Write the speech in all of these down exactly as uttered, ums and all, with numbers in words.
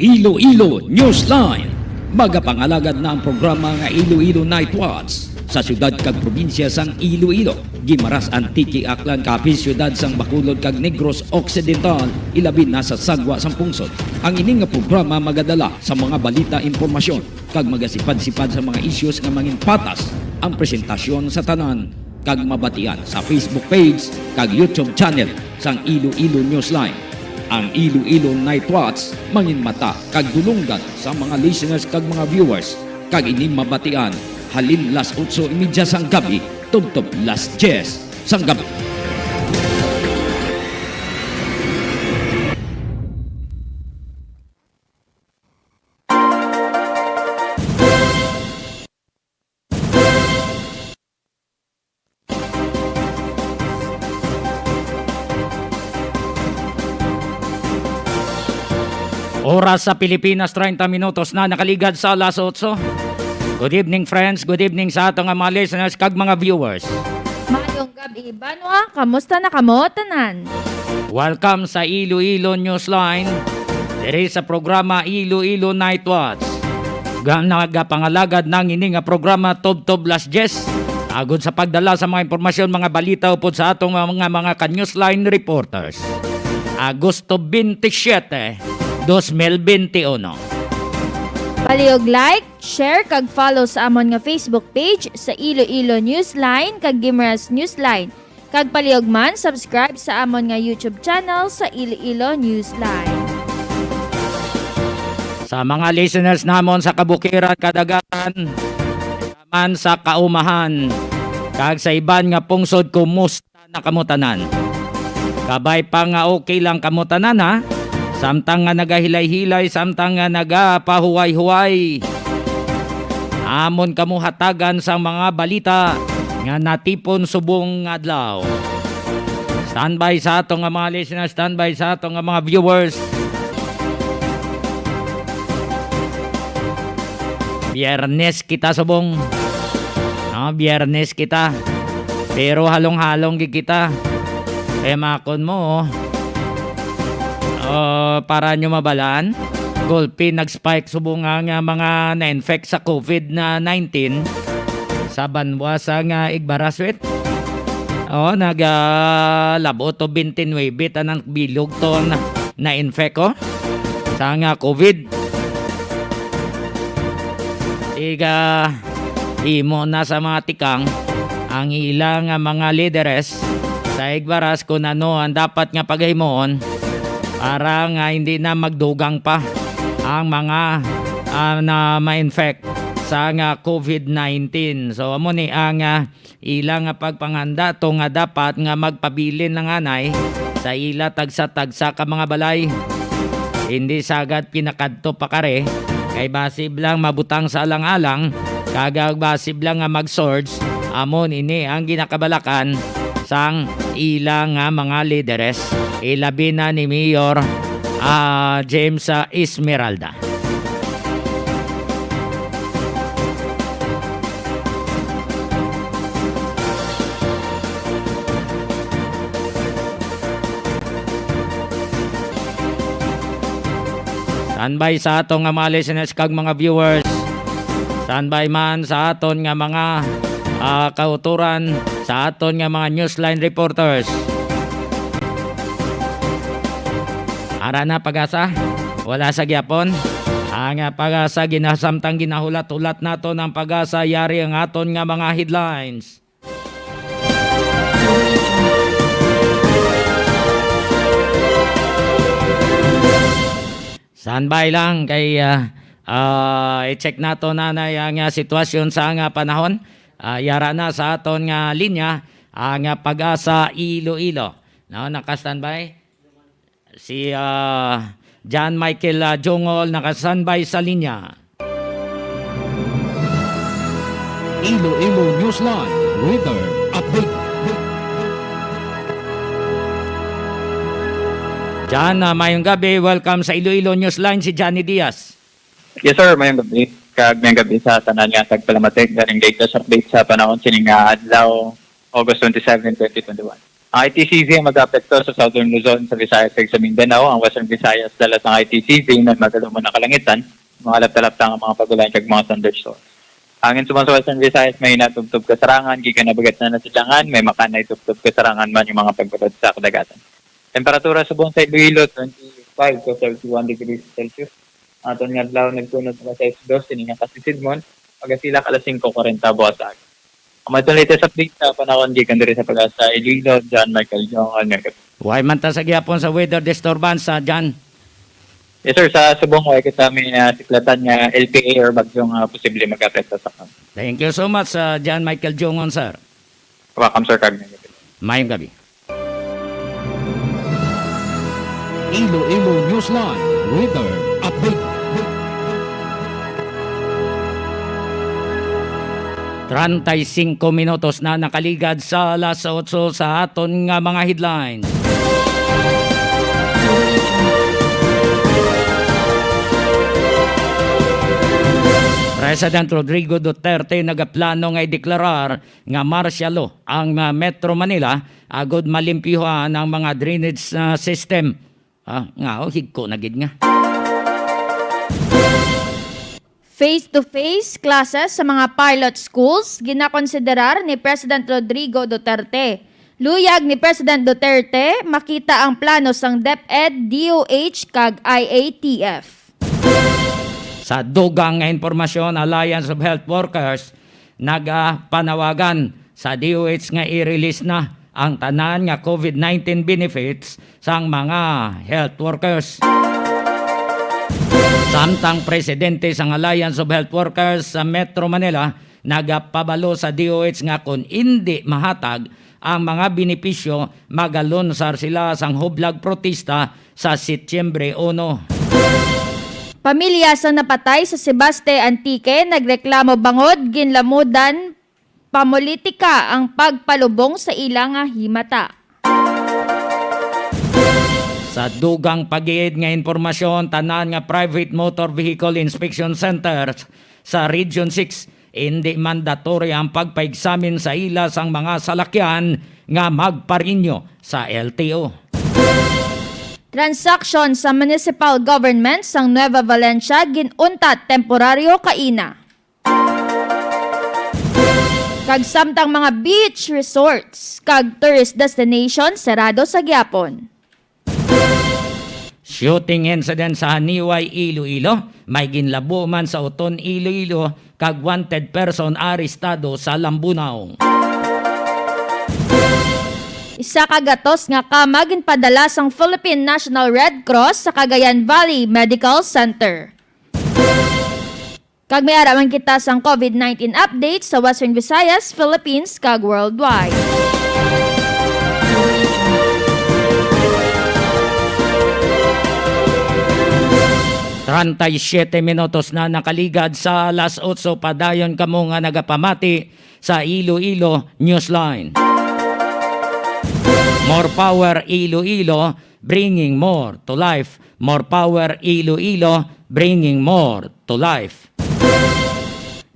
Iloilo Newsline. Magapangalagad na ang programa nga Iloilo Night Watch sa siyudad kag probinsya sang Iloilo, Guimaras, Antique, Aklan, Capiz, siyudad sang Bacolod kag Negros Occidental, ilabi na sa sagwa sang pungsod. Ang ini nga programa magadala sa mga balita, impormasyon, kag magasipad-sipad sa mga issues nga manginpatas ang presentasyon sa tanan kag mabatian sa Facebook page kag YouTube channel sang Iloilo Newsline. Ang Iloilo Night Watch manginmata kag dulonggan sa mga listeners kag mga viewers, kag ini mabatian halin las otso y media sang gabi tubtob las diyes sang gabi. Oras sa Pilipinas, treinta minutos na nakaligad sa alas otso. Good evening, friends. Good evening sa ato nga mga listeners kag mga viewers. Maayong gabi, banwa. Kamusta na kamo tanan? Welcome sa Iloilo Newsline, diri sa programa Iloilo Night Watch. Ga-, nagapangalagad na ang ini nga programa tubtob las diyes, agod sa pagdala sa mga impormasyon, mga balita upod sa atong mga, mga ka-Newsline reporters. Agosto twenty-seven, dos mil benti uno. Palihog like, share, kag follow sa amon nga Facebook page sa Iloilo Newsline kag Guimaras Newsline. Kag palihog man, subscribe sa amon nga YouTube channel sa Iloilo Newsline. Sa mga listeners namon sa kabukiran, kadagatan, man sa kaumahan, kag sa iban nga pungsod, kumusta na kamo tanan? Kabay pa nga okay lang kamo tanan, ha? Samtang nga nagahilay-hilay, samtang nga nagapahuway-huway, amon kamo hatagan sang mga balita nga natipon subong nga adlaw. Standby sa ato nga mga listeners, standby sa ato nga mga viewers. Biyernes kita subong. No, Biyernes kita. Pero halong-halong gid kita. Kaya makon mo, oh, para nyo mabalaan, gulpi nag-spike subong nga, nga mga na-infect sa COVID na nineteen sa banwa sa nga Igbaraswit. Oh, nag, ah, labo to twenty-nine tanan bilog to na, na-infect, oh, sa nga COVID. Iga himo na sa mga tikang ang ila nga mga lideres sa Igbaras kung ano ang dapat nga paghimuon para nga hindi na magdugang pa ang mga, ah, na ma-infect sa nga COVID nineteen. So, amo ni ang, ah, ila nga pagpanganda to nga dapat nga magpabilin na nganay sa ila tagsa-tagsa ka mga balay. Hindi sagad pinakadto pa kare, kay basib lang mabutang sa alang-alang, kag basib lang nga mag-surge, amo ini ang ginakabalakan sang ila nga mga lideres, ilabi na ni Mayor, ah, James, ah, Esmeralda. Standby sa aton nga mga listeners kag mga viewers. Standby man sa aton nga mga, ah, kautoran, sa aton nga mga Newsline reporters. Ara na, PAGASA? Wala sa gyapon? Ang, ah, PAGASA, ginasamtang ginahulat-hulat naton ang PAGASA, yari ang aton nga mga headlines. Standby lang kay, ah, ah, i-check nato na, na ang, ah, sitwasyon sa nga panahon. Ah, yara na sa aton nga linya ang, ah, PAGASA Iloilo. No, naka-standby si, ah, John Michael, ah, Jungol, naka-standby sa linya. Iloilo Newsline Weather Update. John, ah, mayong gabi. Welcome sa Iloilo Newsline, si Johnny Diaz. Yes, sir. Mayong gabi. Kag mayong gabi sa tanan nga tagpalamatik ganing latest update sa panahon sining nga adlaw, August twenty-seven, twenty twenty-one. Ang I T C Z ang mag-apekto sa Southern Luzon, sa Visayas, kag sa Mindanao. Ang Western Visayas, dalat ang I T C Z na magalumon ang kalangitan, mga lapta-lapta nga mga pag-ulan kag mga thunderstorms. Hangin subong sa Western Visayas, may hinatubtob kasarangan, gikan habagat na nasilangan, may makanay tubtob kasarangan man yung mga pagbalod sa kadagatan. Temperatura subong sa Iloilo, twenty-five to thirty-one degrees Celsius. Ang aton nga adlaw nagtunod alas sais dos, sining nga kasisidmon, magasilak alas singko kwarenta buas aga. Ang mga latest update sa panahon gikan diri sa Pag-asa Iloilo, John Michael Jong, Almega. Way man ta sa gihapon sa weather disturbance, ah, John? Yes, sir. Sa subong, way kita may, ah, siklatan nga L P A or bagyong, ah, posible mag-apekto sa aton. Thank you so much, ah, John Michael Jongon, sir. Welcome, sir. Kag Mayong gabi. Iloilo Newsline Weather Update. Treinta y cinco minutos na nakaligad sa alas otso sa aton nga mga headlines. President Rodrigo Duterte nagaplano nga ideklarar nga martial law ang, ah, Metro Manila agod malimpyuhan ang mga drainage, ah, system. Ah, nga, oh, higko na gid nga. Face-to-face classes sa mga pilot schools ginakonsiderar ni President Rodrigo Duterte. Luyag ni President Duterte makita ang plano sang DepEd, D O H, kag I A T F. Sa dugang nga impormasyon, Alliance of Health Workers nagapanawagan sa D O H nga i-release na ang tanan nga COVID nineteen benefits sang mga health workers. Samtang presidente sang Alliance of Health Workers sa Metro Manila nagapabalo sa D O H nga kon indi mahatag ang mga benepisyo, magalunsar sila sang hublag protesta sa Setyembre uno. Pamilya sang napatay sa Sebaste, Antique nagreklamo bangod ginlamudan pamolitika ang pagpalubong sa ila nga himata. Sa dugang pagid nga impormasyon, tanan nga private motor vehicle inspection centers sa Region six, indi mandatory ang pagpaigsamin sa ila sang mga salakyan nga magparinyo sa L T O. Transaksyon sa municipal government sang Nueva Valencia gin-untat temporaryo kaina. Kag samtang mga beach resorts kag tourist destination sarado sa gihapon. Shooting incident sa Haniway, Iloilo. May ginlabo man sa Oton, Iloilo, kag wanted person arestado sa Lambunao. Isa ka gatos nga kama ginpadala sang Philippine National Red Cross sa Cagayan Valley Medical Center. Kag may ara man kita sang COVID nineteen update sa Western Visayas, Philippines, kag worldwide. Treinta y siete minutos na nakaligad sa alas otso, padayon kamo nga nagapamati sa Iloilo Newsline. More power Iloilo, bringing more to life. More power Iloilo, bringing more to life.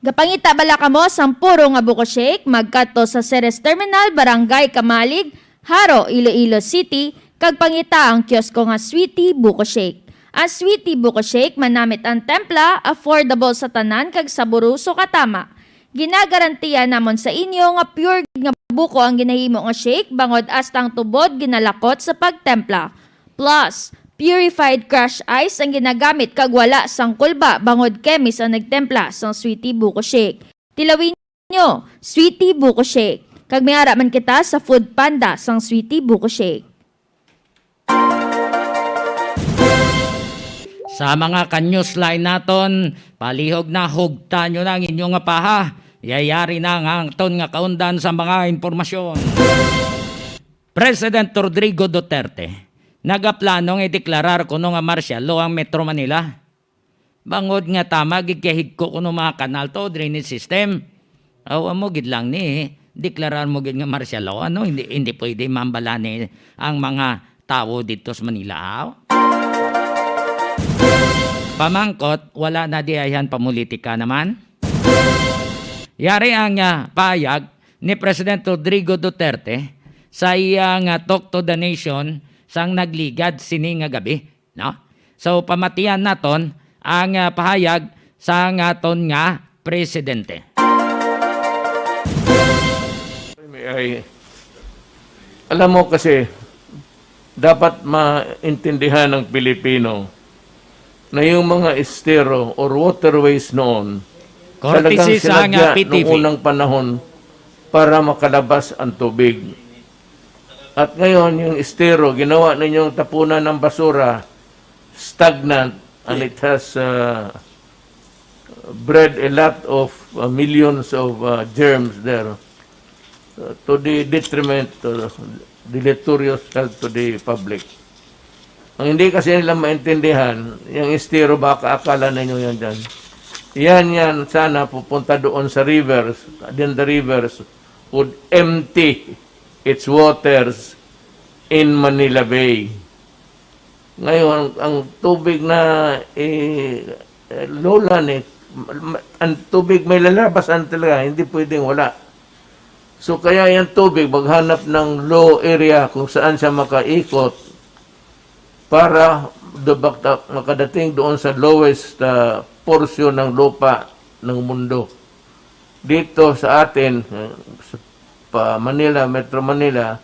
Gapangita bala kamo sang puro nga buko shake? Magkadto sa Ceres Terminal, Barangay Camalig, Jaro, Iloilo City, kag pangita ang kiosko nga Sweetie Buko Shake. Ang Sweetie Buko Shake manamit ang templa, affordable sa tanan, kag saboroso katama. Ginagarantiya namon sa inyo nga pure gid nga buko ang ginahimo nga shake, bangod hasta ang tubod ginalakot sa pagtempla. Plus, purified crush ice ang ginagamit kag wala sang kulba, bangod chemist ang nagtempla sang Sweetie Buko Shake. Tilawi nyo, Sweetie Buko Shake. Kag may ara man kita sa Food Panda sang Sweetie Buko Shake. Sa mga ka-newsline naton, palihog na, hugta nyo na ang inyo nga paha. Yayari na ang aton nga kaundan sa mga impormasyon. President Rodrigo Duterte nagaplano nga ideklarar kuno nga martial law ang Metro Manila. Bangod nga tama gid kay higko kuno mga kanal to, drainage system. Aw, amo gid lang ni, deklarar mo gid nga martial law, ano? Hindi, hindi pwede mambalani ang mga tawo dito sa Manila, aw? Pamangkot, wala na di ayhan pamulitika naman? Yari ang, ah, payag ni President Rodrigo Duterte sa iya nga Talk to the Nation sang nagligad sini nga gabi, no? So, pamatian naton ang, ah, pahayag sang aton nga presidente. May I, alam mo kasi, dapat maintindihan ng Pilipino na yung mga estero or waterways noon, Courtesy talagang sa nga sinadya P T V. Noong unang panahon para makalabas ang tubig. At ngayon, yung estero, ginawa ninyong tapunan ng basura, stagnant, and it has uh, bred a lot of uh, millions of uh, germs there uh, to the detriment, to the deleterious health to the public. Ang hindi kasi nila maintindihan, yung estero, baka akala ninyo yan dyan. Yan, yan, sana pupunta doon sa rivers, then the rivers would empty its waters in Manila Bay. Ngayon, ang tubig na eh, lola ni, ma- ang tubig may lalabasan talaga, hindi pwedeng wala. So kaya yung tubig, maghanap ng low area kung saan siya makaikot para dubakta, makadating doon sa lowest ah, portion ng lupa ng mundo. Dito sa atin, eh, sa pa Manila, Metro Manila,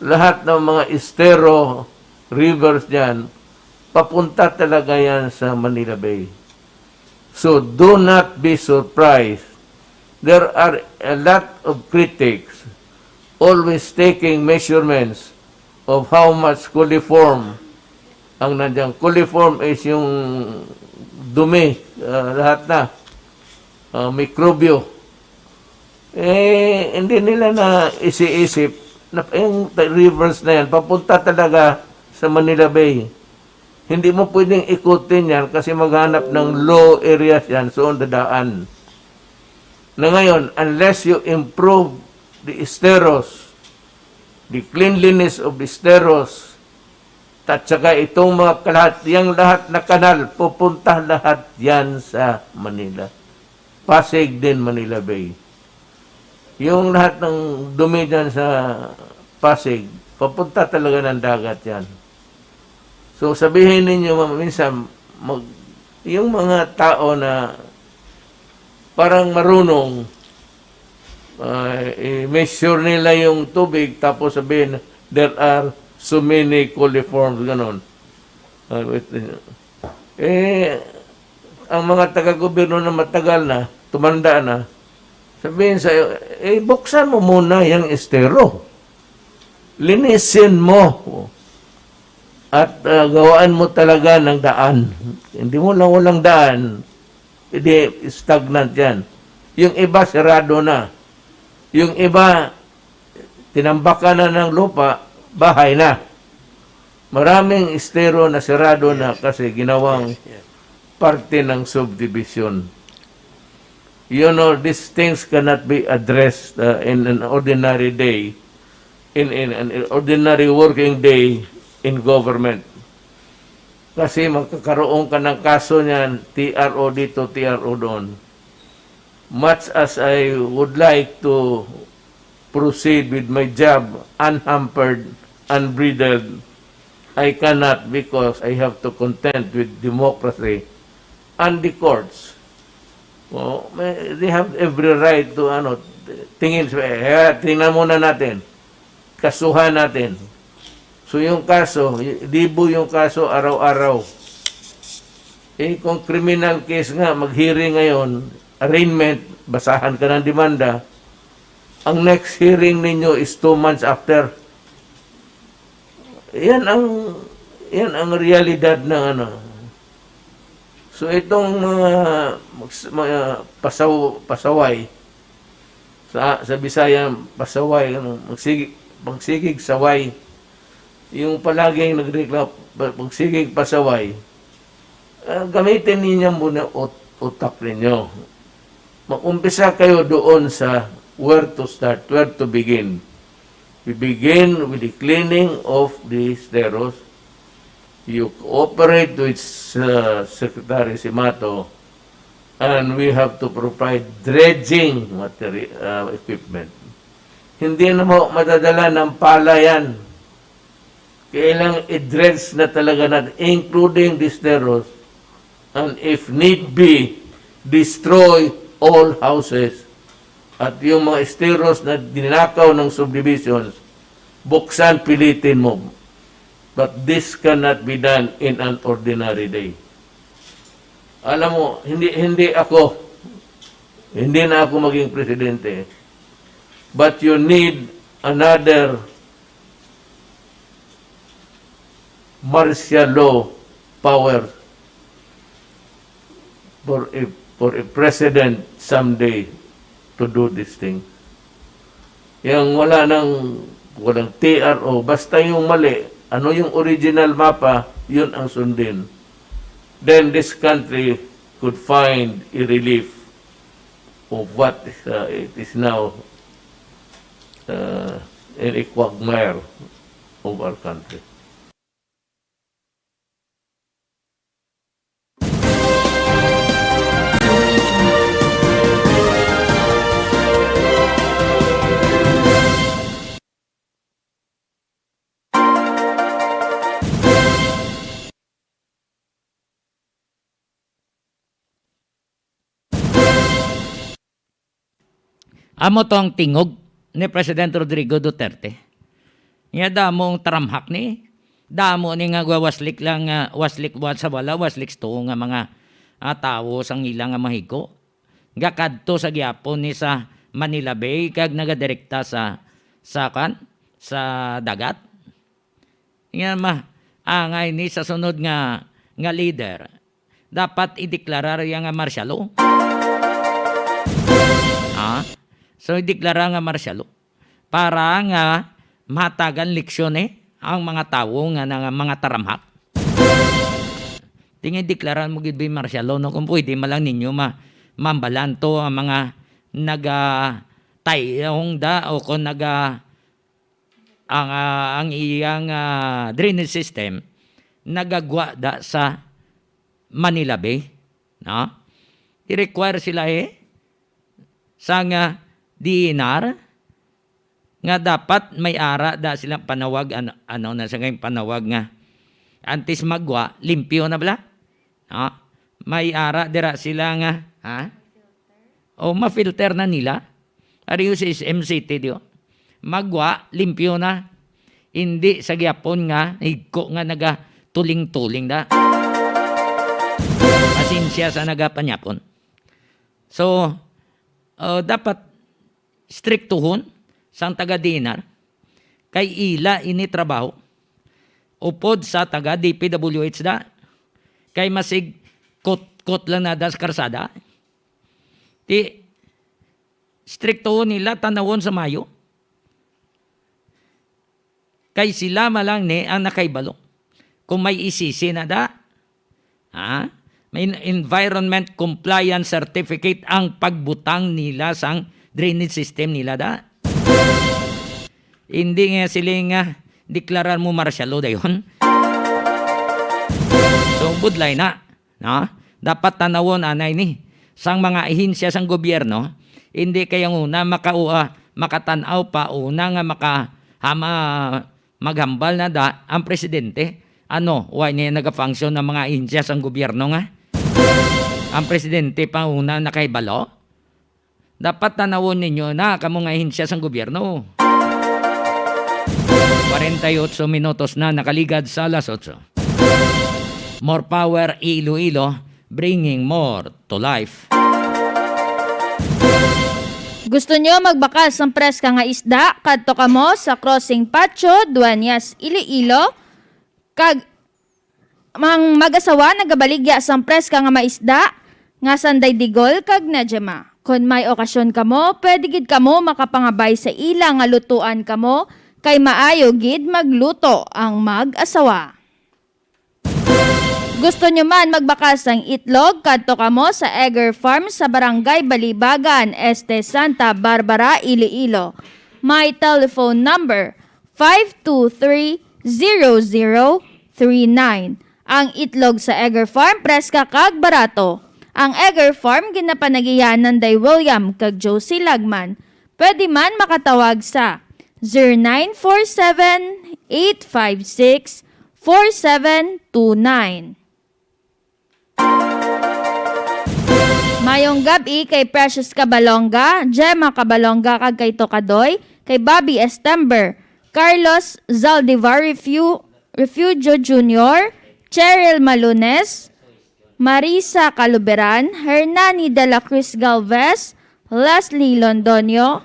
lahat ng mga estero, rivers dyan, papunta talaga yan sa Manila Bay. So do not be surprised. There are a lot of critics always taking measurements of how much coliform. Ang nandiyan coliform is yung dumi, ah, lahat na, ah, mikrobyo. Eh, hindi nila na isiisip na yung rivers na yan, papunta talaga sa Manila Bay. Hindi mo pwedeng ikutin yan kasi maghanap ng low areas yan, so dadaan. Na ngayon, unless you improve the esteros, the cleanliness of the esteros, at saka itong mga lahat, yung lahat na kanal, pupunta lahat yan sa Manila. Pasig din, Manila Bay. Yung lahat ng dumi dyan sa Pasig, papunta talaga ng dagat yan. So sabihin ninyo, ma- minsan, mag, yung mga tao na parang marunong, ah, i-measure nila yung tubig tapos sabihin, there are so many coliforms, ganon. Ah, wait, eh, ang mga taga-gobyerno na matagal na, tumanda na, sabihin sa eh, buksan mo muna yung estero. Linisin mo. At ah, gawaan mo talaga ng daan. Hindi mo lang walang daan, hindi stagnant yan. Yung iba, sarado na. Yung iba, tinambakan na ng lupa, bahay na. Maraming estero na sarado na kasi ginawang parte ng subdivision. You know, these things cannot be addressed uh, in an ordinary day, in, in an ordinary working day in government. Kasi magkakaroon ka ng kaso niyan, T R O dito, T R O doon. Much as I would like to proceed with my job unhampered, unbridled, I cannot because I have to contend with democracy and the courts. Oh, may, they have every right to ano, tingin sa, eh, tingnan muna natin. Kasuhan natin. So yung kaso, y- libo yung kaso araw-araw. Eh kung criminal case nga, mag-hearing ngayon, arraignment, basahan ka ng demanda, ang next hearing ninyo is two months after. Yan ang yan ang realidad ng ano. So itong mga, mga pasaw, pasaway sa sa Bisaya, pasaway ano, magsigi, magsigig saway. Yung palaging nagreklamo, magsigig pasaway. Ah, gamitin ninyo muna ut- utak ninyo. Mag-umpisa kayo doon sa where to start, where to begin. We begin with the cleaning of the esteros. You cooperate with uh, Secretary Simato, and we have to provide dredging material uh, equipment. Hindi na mo madadala ng pala yan. Kailangan i-dredge na talaga natin, including the stairs. And if need be, destroy all houses. At yung mga stairs na dinakaw ng subdivisions, buksan, pilitin mo. But this cannot be done in an ordinary day. Alam mo, hindi, hindi ako, hindi na ako maging presidente. But you need another martial law power for a, for a president someday to do this thing. Yang wala nang, walang T R O, basta yung mali, ano yung original mapa, yun ang sundin. Then this country could find a relief of what is, uh, it is now, uh, in a quagmire of our country. Amo to ang tingog ni President Rodrigo Duterte. Nga damo ang taramhak ni. Damo ni nga waslik lang, ah, waslik wa-, sa wala, waslik sa tuo nga mga, ah, tawo sang ila nga mahigo. Gakadto sa gihapon ni sa Manila Bay kag nagadirekta sa, sa, kan, sa dagat. Nga ma-, angay ni sa sunod nga, nga leader, dapat ideklarar iya nga martial law. Ha? So, ideklarar nga martial law para nga mahatagan leksyon, eh, ang mga tawo nga, nga mga taramhak. Tingin, deklarar mo gid, bi, martial law, no? Kung pwede, malang ninyo ma-, mambalanto ang mga naga-, tayong da o kung naga-, ang, ah, ang iyang, ah, drainage system nagagwa da sa Manila Bay, no? I-require sila, eh, sang, ah, D E N R nga dapat may ara da sila panawag, ano, ano na sa kay panawag nga antes magwa, limpyo na bala? No? May ara dira sila nga, ha? O ma-filter na nila. Ari sa S M City, di ba? Magwa, limpyo na. Hindi sa gihapon nga higko nga nagatuling-tuling da. Pasensya sa nagapanyapon. So, uh, dapat striktuhon sang taga D E N R kay ila ini trabaho. Upod sa taga D P W H da. Kay masig kot-kot lang na da sa karsada. Ti, striktuhon nila, tanawon sa mayo. Kay sila man lang ni ang nakahibalo kung may isisi na da. Ha? May en-, environment compliance certificate ang pagbutang nila sang drainage system nila da. Hindi nga sila nga deklarar mo martial law dayon. So, budlay na. No? Dapat tanawon anay ni sang mga ahensya sang gobyerno, hindi kay ang una maka-, ah, makatan-aw pa una nga maka-, hama-, maghambal na da ang presidente. Ano, wa niya nagafunction ang mga ahensya sang gobyerno nga? Ang presidente pa una nakahibalo? Dapat tanawon ninyo na kamo nga ahensya sang gobyerno. Kwarenta y otso minutos na nakaligad sa alas otso. More power, Iloilo, bringing more to life. Gusto nyo magbakas sang preska nga isda? Kadto kamo sa Crossing Patio, Dueñas, Iloilo, kag ang mag-asawa nagabaligya sang preska nga maisda nga sanday Digol kag Nejema. Kon may okasyon kamo, pwede gid kamo makapangabay sa ila nga lutuan kamo, kay maayo gid magluto ang mag-asawa. Gusto nyo man magbakas sang itlog? Kadto kamo sa Egger Farm sa Barangay Balibagan, Este, Santa Barbara, Iloilo. May telephone number, five two three, zero zero three nine. Ang itlog sa Egger Farm, preska kag barato. Ang Egger Farm ginapanagihan ni Nanday William kag Josie Lagman. Pwede man makatawag sa zero nine four seven, eight five six, four seven two nine. Mayong gab-i kay Precious Cabalonga, Gemma Cabalonga, kag kay Tokadoy, kay Bobby Estember, Carlos Zaldivar Refu-, Refugio Junior, Cheryl Malunes, Marisa Caluberan, Hernani de la Cruz Galvez, Leslie Londoño,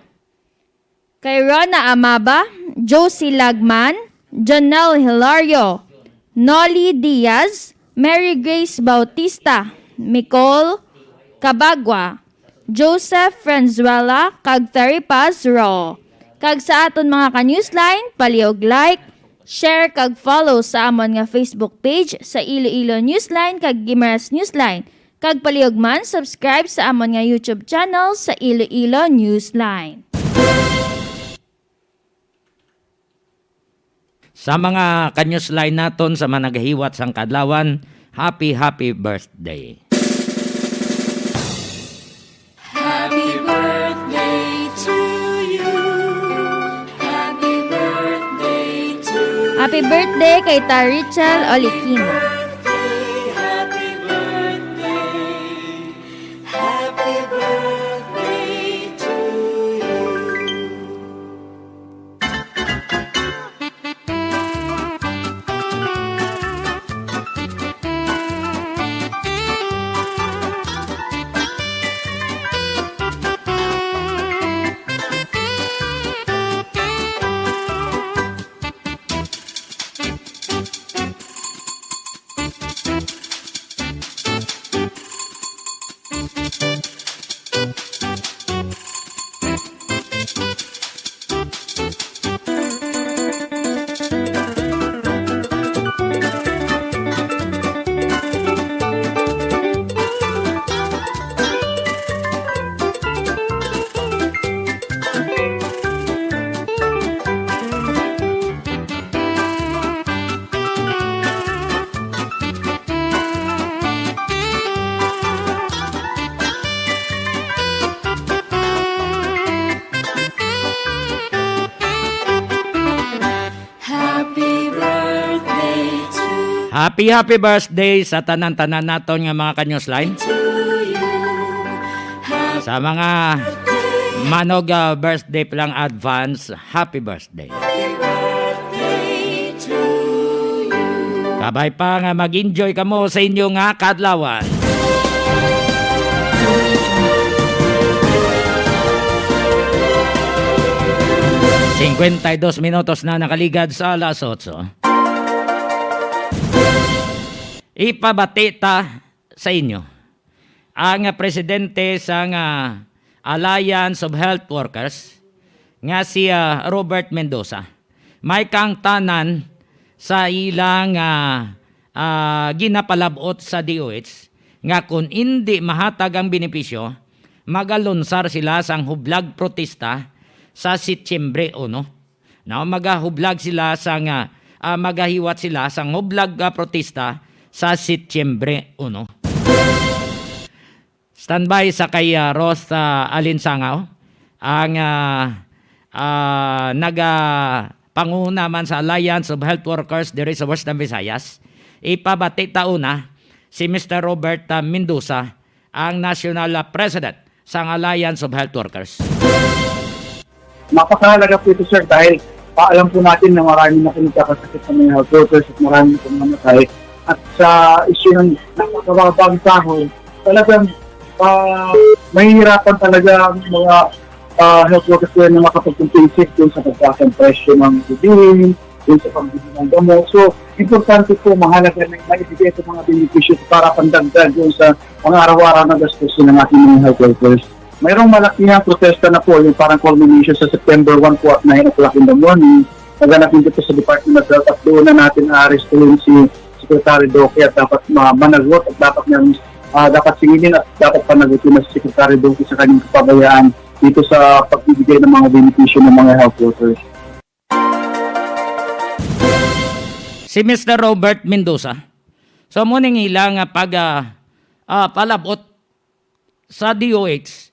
kay Rona Amaba, Josie Lagman, Janelle Hilario, Nolly Diaz, Mary Grace Bautista, Micole Cabagua, Joseph Franzuela, kag Terry Paz Ro. Kag sa aton mga ka-Newsline, palihog like, share, kag follow sa amon nga Facebook page sa Iloilo Newsline kag Guimaras Newsline. Kag palihog man, subscribe sa amon nga YouTube channel sa Iloilo Newsline. Sa mga ka-Newsline naton sa mga nagahiwat sang kaadlawan, happy, happy birthday. Happy birthday to you. Happy birthday to Happy birthday kay Ta Richel Olikina. Happy birthday, happy birthday to you. Happy birthday to Happy, happy birthday sa tanan-tanan naton nga mga ka-Newsline. To you. Sa mga manog, ah, birthday pa lang, advance, happy birthday. Happy birthday to you. Kabay pa nga mag-enjoy kamo sa inyo nga kaadlawan. Singkwenta y dos minutos na nakaligad sa alas otso. Ipabati ta sa inyo ang, ah, presidente sang, ah, Alliance of Health Workers nga si, ah, Robert Mendoza. May kaangtanan sa ilang, ah, ah, ginapalab-ot sa D O H nga kon indi mahatag ang benepisyo, magalunsar sila sang hublag protesta sa Setyembre uno. No, magahublag sila sang, ah, ah, magahiwat sila sang hublag, ah, protesta sa Setyembre uno. Standby sa kay, ah, Ross, ah, Alinsangaw, ang, ah, ah, nagapanguna man sa Alliance of Health Workers diri sa Western Visayas. Ipabati ta una si Mister Robert, ah, Mendoza, ang National, ah, President sang Alliance of Health Workers. Napakahalaga po ito, sir, dahil pa-, alam po natin na marami na po nagkakasakit sa mga health workers at marami na po namatay. At sa issue ng napakababang sahod, talagang, ah, mahihirapan talaga ang mga, ah, health workers po na makapag-compensate dun sa pagtaas ng presyo ng bilihin, dun sa pagbili ng gamot. So, importante po, mahalaga na maibigay itong mga benepisyo para pandagdag dun sa pang-araw-araw na gastusin ng ating mga health workers. Mayroong malakihang protesta na po, yung parang culmination sa September one po at nine o'clock in the morning. Naganap dito sa Department of Health at doon na natin aarestuhin si Secretary Duque at dapat ma-, managot at dapat niyang, ah, dapat singilin at dapat panagutin na si Secretary Duque sa kanyang kapabayaan dito sa pagbibigay ng mga benepisyo ng mga health workers. Si Mister Robert Mendoza. So, mo ning ila nga pag, ah, ah, palabot sa D O H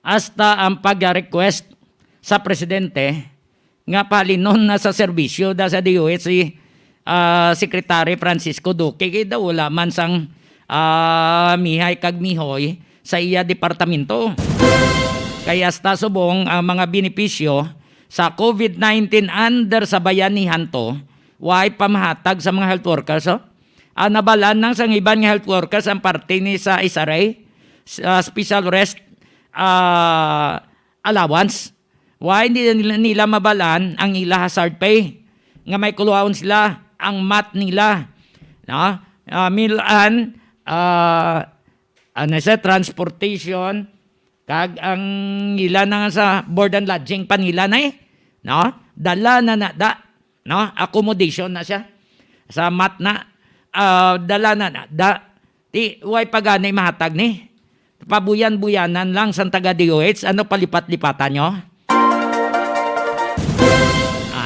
hasta ang pag-request sa presidente nga palinon na sa serbisyo da sa D O H si, ah, Secretary Francisco Duque, kay daw wala man sang, ah, mihay kag mihoy sa iya departamento. Kay hasta subong ang mga benepisyo sa COVID nineteen under sa bayanihan to, way pamahatag sa mga health workers, oh. Ah, nabalaan lang sang iban nga health workers ang parte ni sa S R A, sa special rest, ah, allowance. Why hindi nila, nila mabalaan ang ila hazard pay? Nga may kuluhaon sila, ang mat nila. No? Ah, meal and, ah, ano siya, transportation, kag ang ila na nga sa board and lodging pa nila na eh. No? Dala na na da. No? Accommodation na siya. Sa mat na, ah, dala na na da. Ti, way pa gani mahatag ni? Pabuyan-buyanan lang sang taga D O H, ano palipat-lipatan nyo?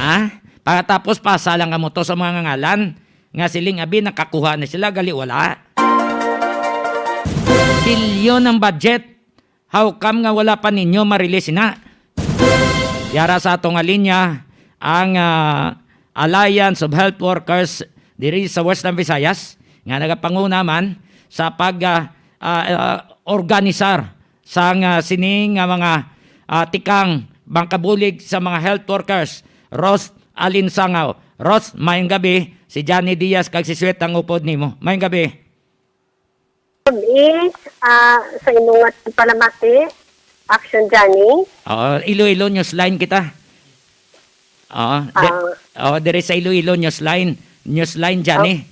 Ah, pagkatapos pasa lang kamo to sa mga ngalan nga siling abi nakakuha na sila, gali wala. Bilyon ang budget. How come nga wala pa ninyo ma-release na? Yara sa ato nga linya ang, ah, Alliance of Health Workers diri sa Western Visayas nga nagapanguna man sa pag, ah, ah, ah, organisar sang, ah, sini nga mga, ah, tikang pangkabulig sa mga health workers. Ros Alinsangaw. Ros, mayong gabi. Si Johnny Diaz kag si Sweet ang upod nimo. Mayong gabi. Gabi, ah, sa imo nga palamati, Action Johnny. Oo, Iloilo Newsline kita. Oo, di-, Ah. Oo, diri sa Iloilo Newsline. Newsline, Johnny.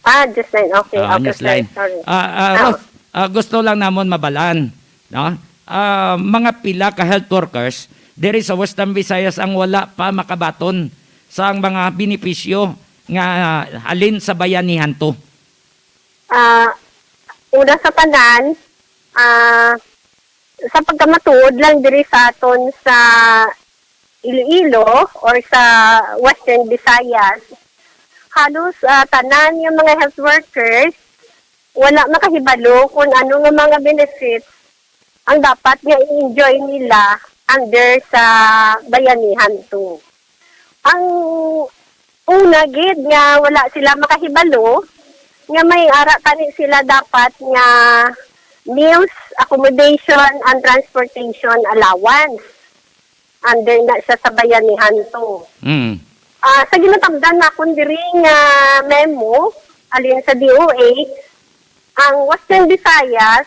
Ah, Newsline. Okay, Oo, okay, Newsline. Sorry. Ah, ah, Ah. Ros, ah, gusto lang namon mabalaan, no? Ah, mga pila ka health workers diri sa Western Visayas ang wala pa makabaton sa mga benepisyo nga halin sa bayanihan to. Ah, una sa tanan, ah, sa pagkamatuod lang diri sa aton sa Iloilo or sa Western Visayas, halos, ah, tanan nga mga health workers wala makahibalo kung ano nga mga benefits ang dapat nga i-enjoy nila under sa Bayanihan two. Ang una gid nga wala sila makahibalo nga may ara tani sila dapat nga meals, accommodation, and transportation allowance under na siya sa Bayanihan two. Mm. Ah, sa ginatamdan nakon diri nga memo, alin sa D O H, ang Western Visayas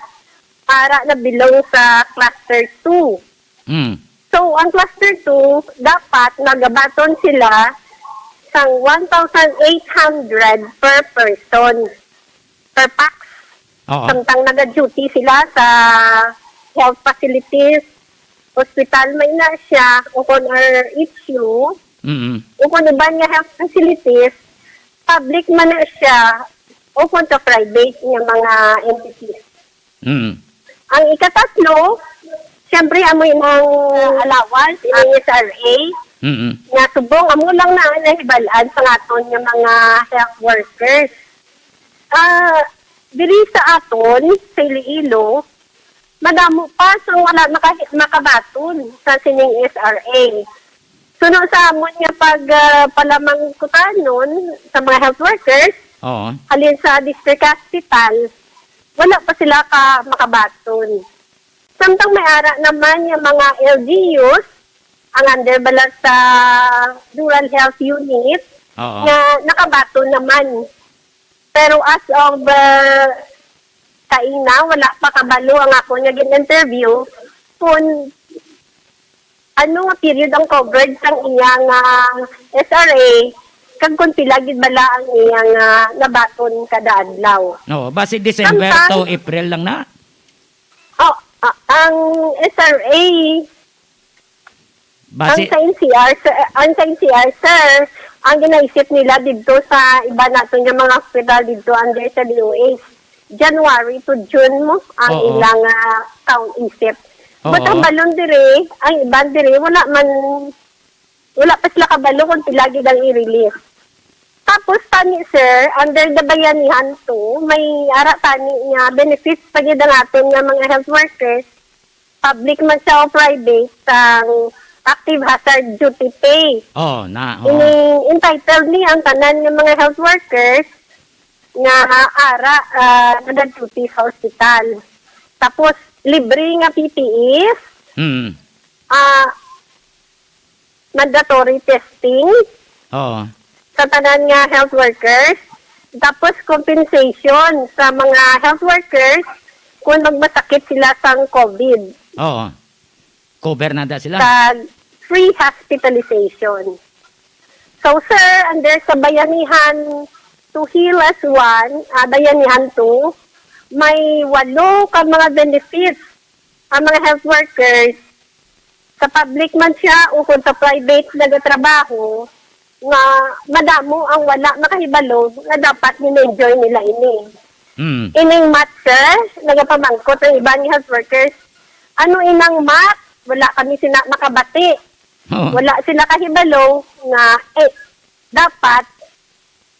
para na belong sa cluster two. Mm. So, ang cluster two, dapat nagabaton sila sang one thousand eight hundred per person, per pax. Oo. Samtang naga-duty sila sa health facilities, hospital, may na siya, o kon R H U, Mm-mm. o kon iban nga health facilities, public man na siya, o kon sa private nga mga entities. Mm. Ang ikatatlo, siyempre, amo yung allowance, ang S R A, Mm-mm. nga subong, amo lang na nahibal-an sa aton nga mga health workers. Ah, diri sa aton, sa Iloilo, madamo pa sa wala maka-, makabaton sa sining S R A. Suno sa amon nga pag, ah, palamangkutanon sa mga health workers, Oo. halin sa district hospital, wala pa sila ka makabaton. Samtang may ara naman nga mga L G Us, ang under bala sa Rural Health Unit, Oo. nga nakabaton naman. Pero as of, uh, kaina, wala pa kabalo ang ako nga gin-interview kung ano nga period ang coverage sang iya nga S R A, kag kung pila gid bala ang iya nga nabaton kada adlaw. No, basi December Samtang to April lang na. Oh, ah, ang S R A, Basi ang sa N C R, sir, ang sa N C R, sir, ang ginaisip nila didto sa iba naton nga mga hospital didto under sa D O H, January to June mo ang Oo. ilang, ah, count isip. But Oo. ang balon diri, ang iban diri, wala man, wala pa sila kabalo kung pila gid ang i-release. Tapos tani, sir, under the Bayanihan two, may ara tani nga benefits pa gid ang aton nga mga health workers, public man siya o private, sang active hazard duty pay. Oh, na, oh. Ini entitled ni ang tanan nga mga health workers nga ara, ah, nag-duty sa ospital. Tapos, libre nga P P Es, Mm. ah, mandatory testing Oo. sa tanan nga health workers, tapos compensation sa mga health workers kung magmasakit sila sang COVID. Oo. Cover na da sila. Sa free hospitalization. So, sir, under sa Bayanihan to Heal as One, ah, Bayanihan two, may walo ka mga benefits ang mga health workers, sa public man siya o kung sa private nagatrabaho, nga madamo ang wala makahibalo nga dapat gina-enjoy nila ini. Mm. Ining mat, sir, nagapamangkot ang iban nga health workers, "Ano inang mat? Wala kami sina makabati." Oo. Wala sila kahibalo nga, eh, dapat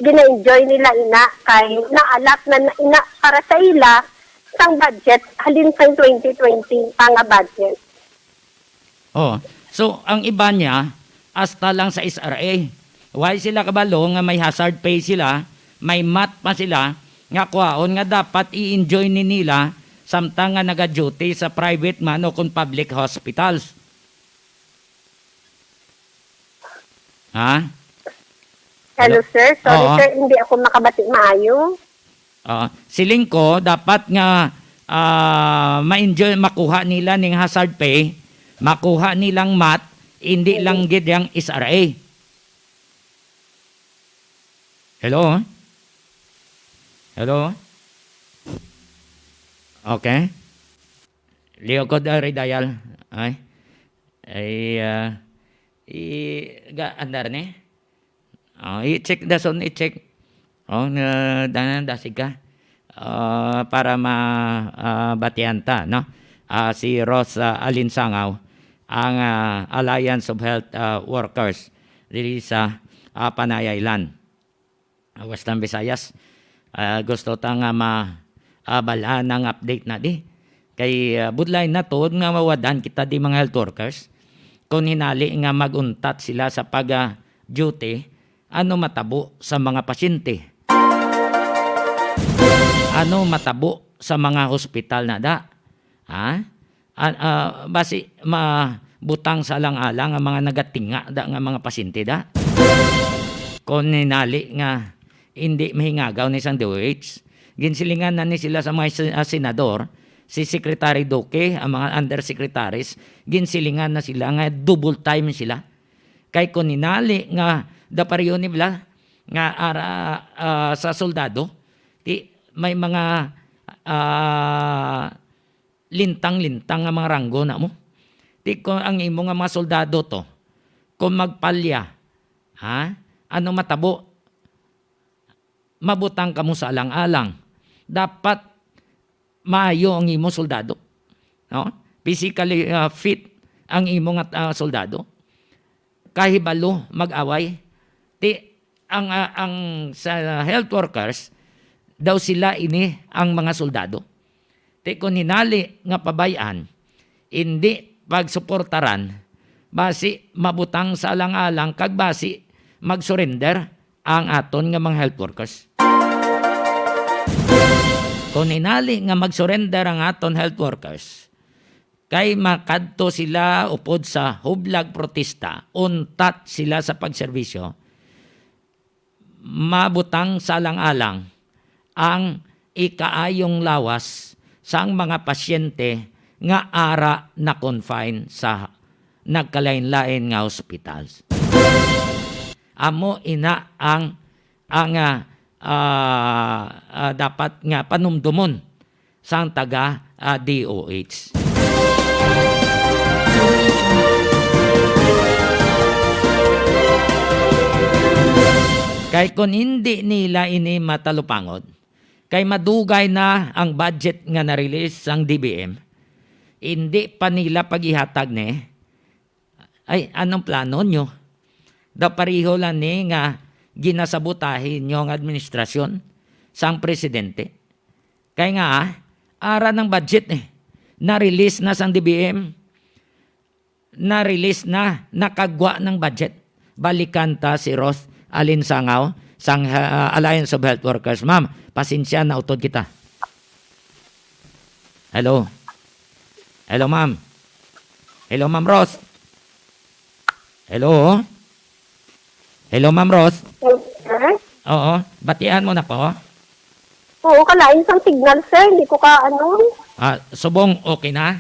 gina-enjoy nila ina kay naalat na na ina para sa ila sang budget halin sang twenty twenty pa nga budget. Oh, so ang iba niya, hasta lang sa S R A. Why sila kabalo nga may hazard pay sila, may mat pa sila, nga kuhaon nga dapat i-enjoy ni nila samtang nga naga-duty sa private man o kon public hospitals? Ha? Hello, Hello? sir. Sorry, Oo. sir, hindi ako makabati maayo. Ah, siling ko, dapat nga, ah, ma-enjoy, makuha nila ning hazard pay, makuha nilang mat, hindi lang gid yang S R A. Hello? Hello? Okay. Liukod ang redial. Ay. Ay, ah, i-, ga-, andar ni? Oh, i-check dason, i-check. Oh, na, da-, dasig ka. Ah, para ma, ah, batian ta, no? Ah, si Ross, ah, Alinsangaw, ang, ah, Alliance of Health, ah, Workers diri sa, ah, Panay Island. Ah, Western Visayas. Ah, gusto ta nga ma-, ah, bal-an ang update na di. Kay, ah, budlay na tuod nga mawad-an kita di mga health workers. Kung hinali nga mag-untat sila sa pag, ah, duty, ano matabo sa mga pasyente? Ano matabo sa mga hospital na da? Ha? Ah, ah, basi mabutang sa alang-alang ang mga nagatinga da nga mga pasyente da. Kon hinali nga hindi mahingagaw ni sang D O H, ginsilingan na ni sila sa mga sen-, ah, senador, si Secretary Duque, ang mga undersecretaries, ginsilingan na sila nga double time sila. Kay kon hinali nga dapario ni bla nga ara, ah, sa soldado, ti may mga, ah, lintang-lintang nga mga ranggo na mo. Ti kon ang imo nga mga soldado to, kon magpalya, ha? Ano matabo? Mabutang kamo sa alang-alang. Dapat maayo ang imo soldado, no? Physically, ah, fit ang imo nga, ah, soldado. Kahibalo mag-away. Ti ang, ah, ang sa health workers daw sila ini ang mga soldado. Ti kon hinali nga pabay-an, indi pagsuportaran, basi mabutang sa alang-alang kag basi mag-surrender ang aton nga mga health workers. Kon hinali nga mag-surrender ang aton health workers, kay makadto sila upod sa hublag protesta, untat sila sa pagserbisyo, mabutang sa alang-alang ang ikaayong lawas sang mga pasyente nga ara na-confine sa nagkalain-lain nga hospitals. Amo ina ang, ang, ah, ah, ah, dapat nga panumdumon sang taga, ah, D O H. Kay kon hindi nila ini matalupangod, kay madugay na ang budget nga na-release sang D B M, hindi pa nila pag-ihatag ni, ay, anong plano nyo? Daw pareho lang ni nga ginasabotahe nyo ang administrasyon sang presidente. Kay nga, ah, ara ng budget eh. Na-release na sang D B M. na-release na, nakagwa ng budget. Balikan ta si Ross Alinsangaw sang, ah, Alliance of Health Workers. Ma'am, pasensya, nautod kita. Hello? Hello, ma'am? Hello, Ma'am Ross? Hello? Hello, Ma'am Ross? Hello, sir? Oo, batian mo na ko. Oo, kalain sang signal, sir. Hindi ko ka, ano. Ah, subong okay na?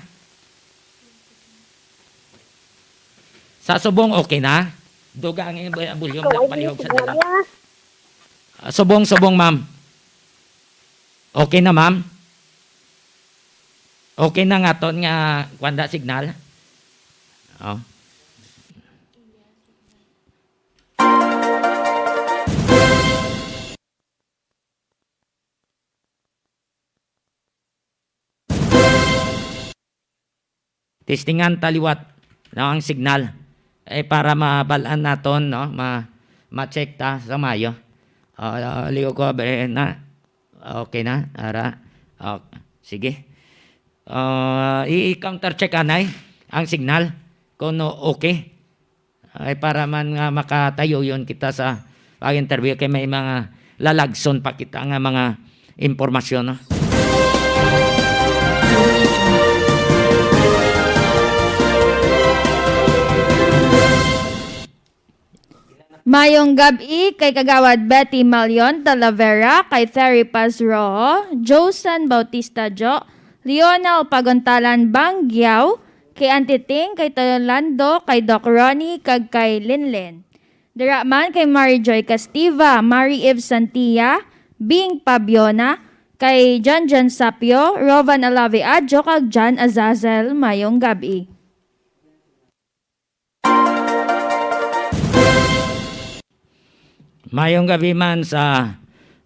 Sa subong okay na? Duga ang iyang bu-, volume Ikaw na ay palihog sa signal dala. Niya. Ah, subong, subong, ma'am. Okay na, ma'am? Okay na nga ton nga kuwan da signal? Oh. Testingan ta liwat, no, ang signal. Eh, para mabal-an naton, no, ma-, ma-check ta sa mayo. Ah, liog ko, be, na. Okay na, ara. Oh, sige. Ah, i-, i-counter check anay ang signal kung no, okay. Ay, para man nga makatayuyon kita sa pag-interview kay may mga lalagson pa kita nga mga impormasyon, no? Mayong gab-i kay Kagawad Betty Malion Talavera, kay Terry Paz Rojo, Josan Bautista Jo, Lionel Paguntalan Banggiaw, kay Auntie Ting, kay Tolando, kay Doc Ronnie, kag kay Linlin. Dira man kay Mary Joy Castiva, Mary Eve Santia, Bing Pabiona, kay John John Sapio, Rovan Alave Adjo, kag John Azazel. Mayong gab-i. Mayong gabi man sa,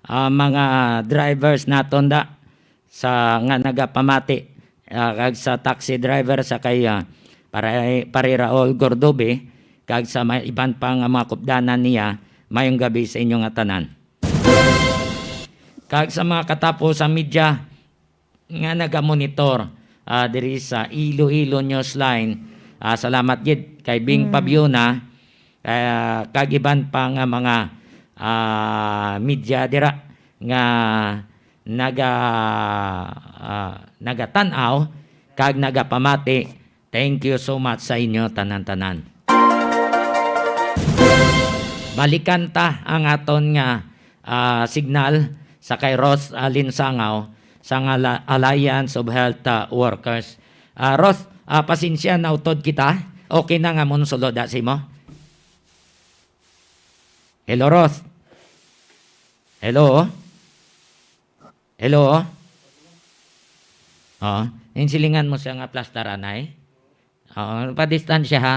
ah, mga drivers naton da, sa nga nagapamati, ah, kag sa taxi driver sa kay, ah, Pare-, Pare Raul Gordobe, kag sa may iban pa nga mga kupdanan niya, mayong gabi sa inyo nga tanan. Kag sa mga katapo sa media, nga nagamonitor, ah, diri sa Iloilo Newsline. Ah, salamat gid kay Bing Mm. Pabiona, ah, kag iban pa nga mga, ah, media dira nga naga-, ah, nagatan-aw kag nagapamati. Thank you so much sa inyo tanan-tanan. Balikan ta ang aton nga, ah, signal sa kay Ross, ah, Linsangaw sa nga la-, Alliance of Health, ah, Workers. Ah, Ross, ah, pasensya, nautod kita. Okay na nga mo sulod, ah, sa imo? Hello, Ross? Hello? Hello? Oo. Insilingan mo siya nga plastaranay. Oo, padistansya ha.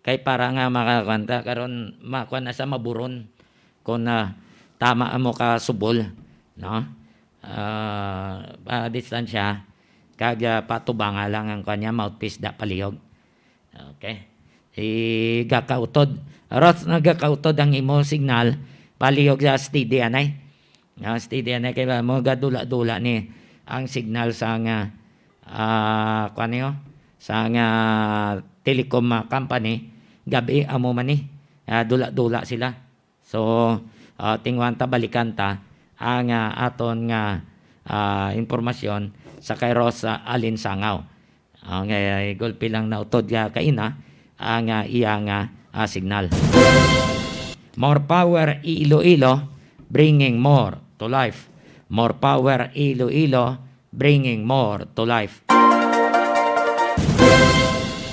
Kay para nga makakuan ta, karon makuan na sa maburon kung na tama mo ka subol, no? Ah, padistansya. Kag, ah, patubanga lang ang kuan niya, mouthpiece da palihog. Okay. Igakautod. Ross, nagakautod ang imo signal. Palihog sa steady, anay. Nga steady, anay. Kay ba, mo gadula-dula ni ang signal sa nga, ah, kuwan niyo? Sa nga telecom, ah, company. Gabi, amo man ni. Ah, dula-dula sila. So, ah, tingwan ta, balikan ta ang, ah, aton nga, ah, impormasyon sa kay Ross, ah, Alinsangaw. Ah, nga, eh, gulpi lang nautod nga kaina ang, ah, iya nga, ah, signal. More power Iloilo, bringing more to life. More power Iloilo, bringing more to life.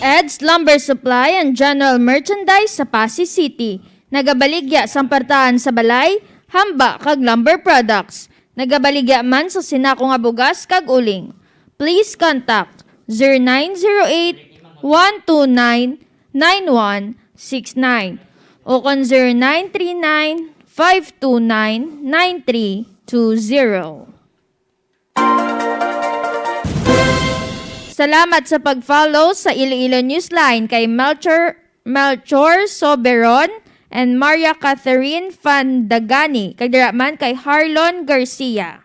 Ed's Lumber Supply and General Merchandise sa Passi City. Nagabaligya sang partahan sa balay, hamba, kag lumber products. Nagabaligya man sa sinako nga bugas kag uling. Please contact zero nine zero eight, one two nine, nine one six nine o kon zero nine three nine, five two nine, nine three two zero. Salamat sa pag-follow sa Iloilo Newsline kay Melchor, Melchor Soberon and Maria Catherine Fandagani, kag dira man kay Harlon Garcia.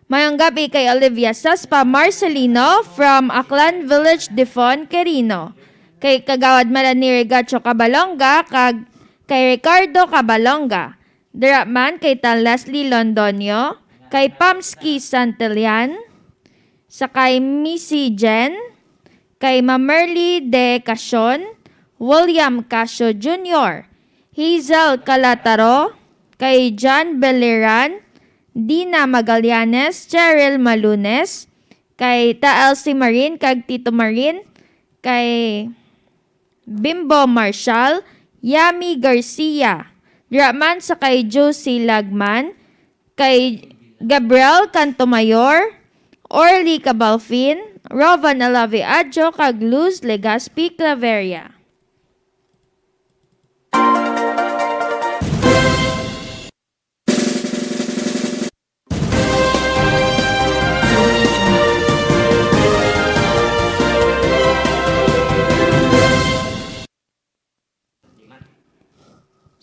Mayong gabi kay Olivia Saspa Marcelino from Aklan Village, Difon, Quirino. Kay Kagawad Melanie Regacho Cabalonga kag kay Ricardo Cabalonga. Dira man kay Tan Leslie Londonio, kay Pamski Santillan, sa kay Missy Jen, kay Mamerly De Casion, William Casio Junior, Hazel Calataro, kay John Beliran, Dina Magallanes, Cheryl Malunes, kay Ta Elsie Marin kag Tito Marin, kay Bimbo Marshall, Yami Garcia, dira man sa kay Josie Lagman, kay Gabriel Cantomayor, Orly Cabalfin, Rovan Alave Adjo, kag Luz Legazpi Claveria.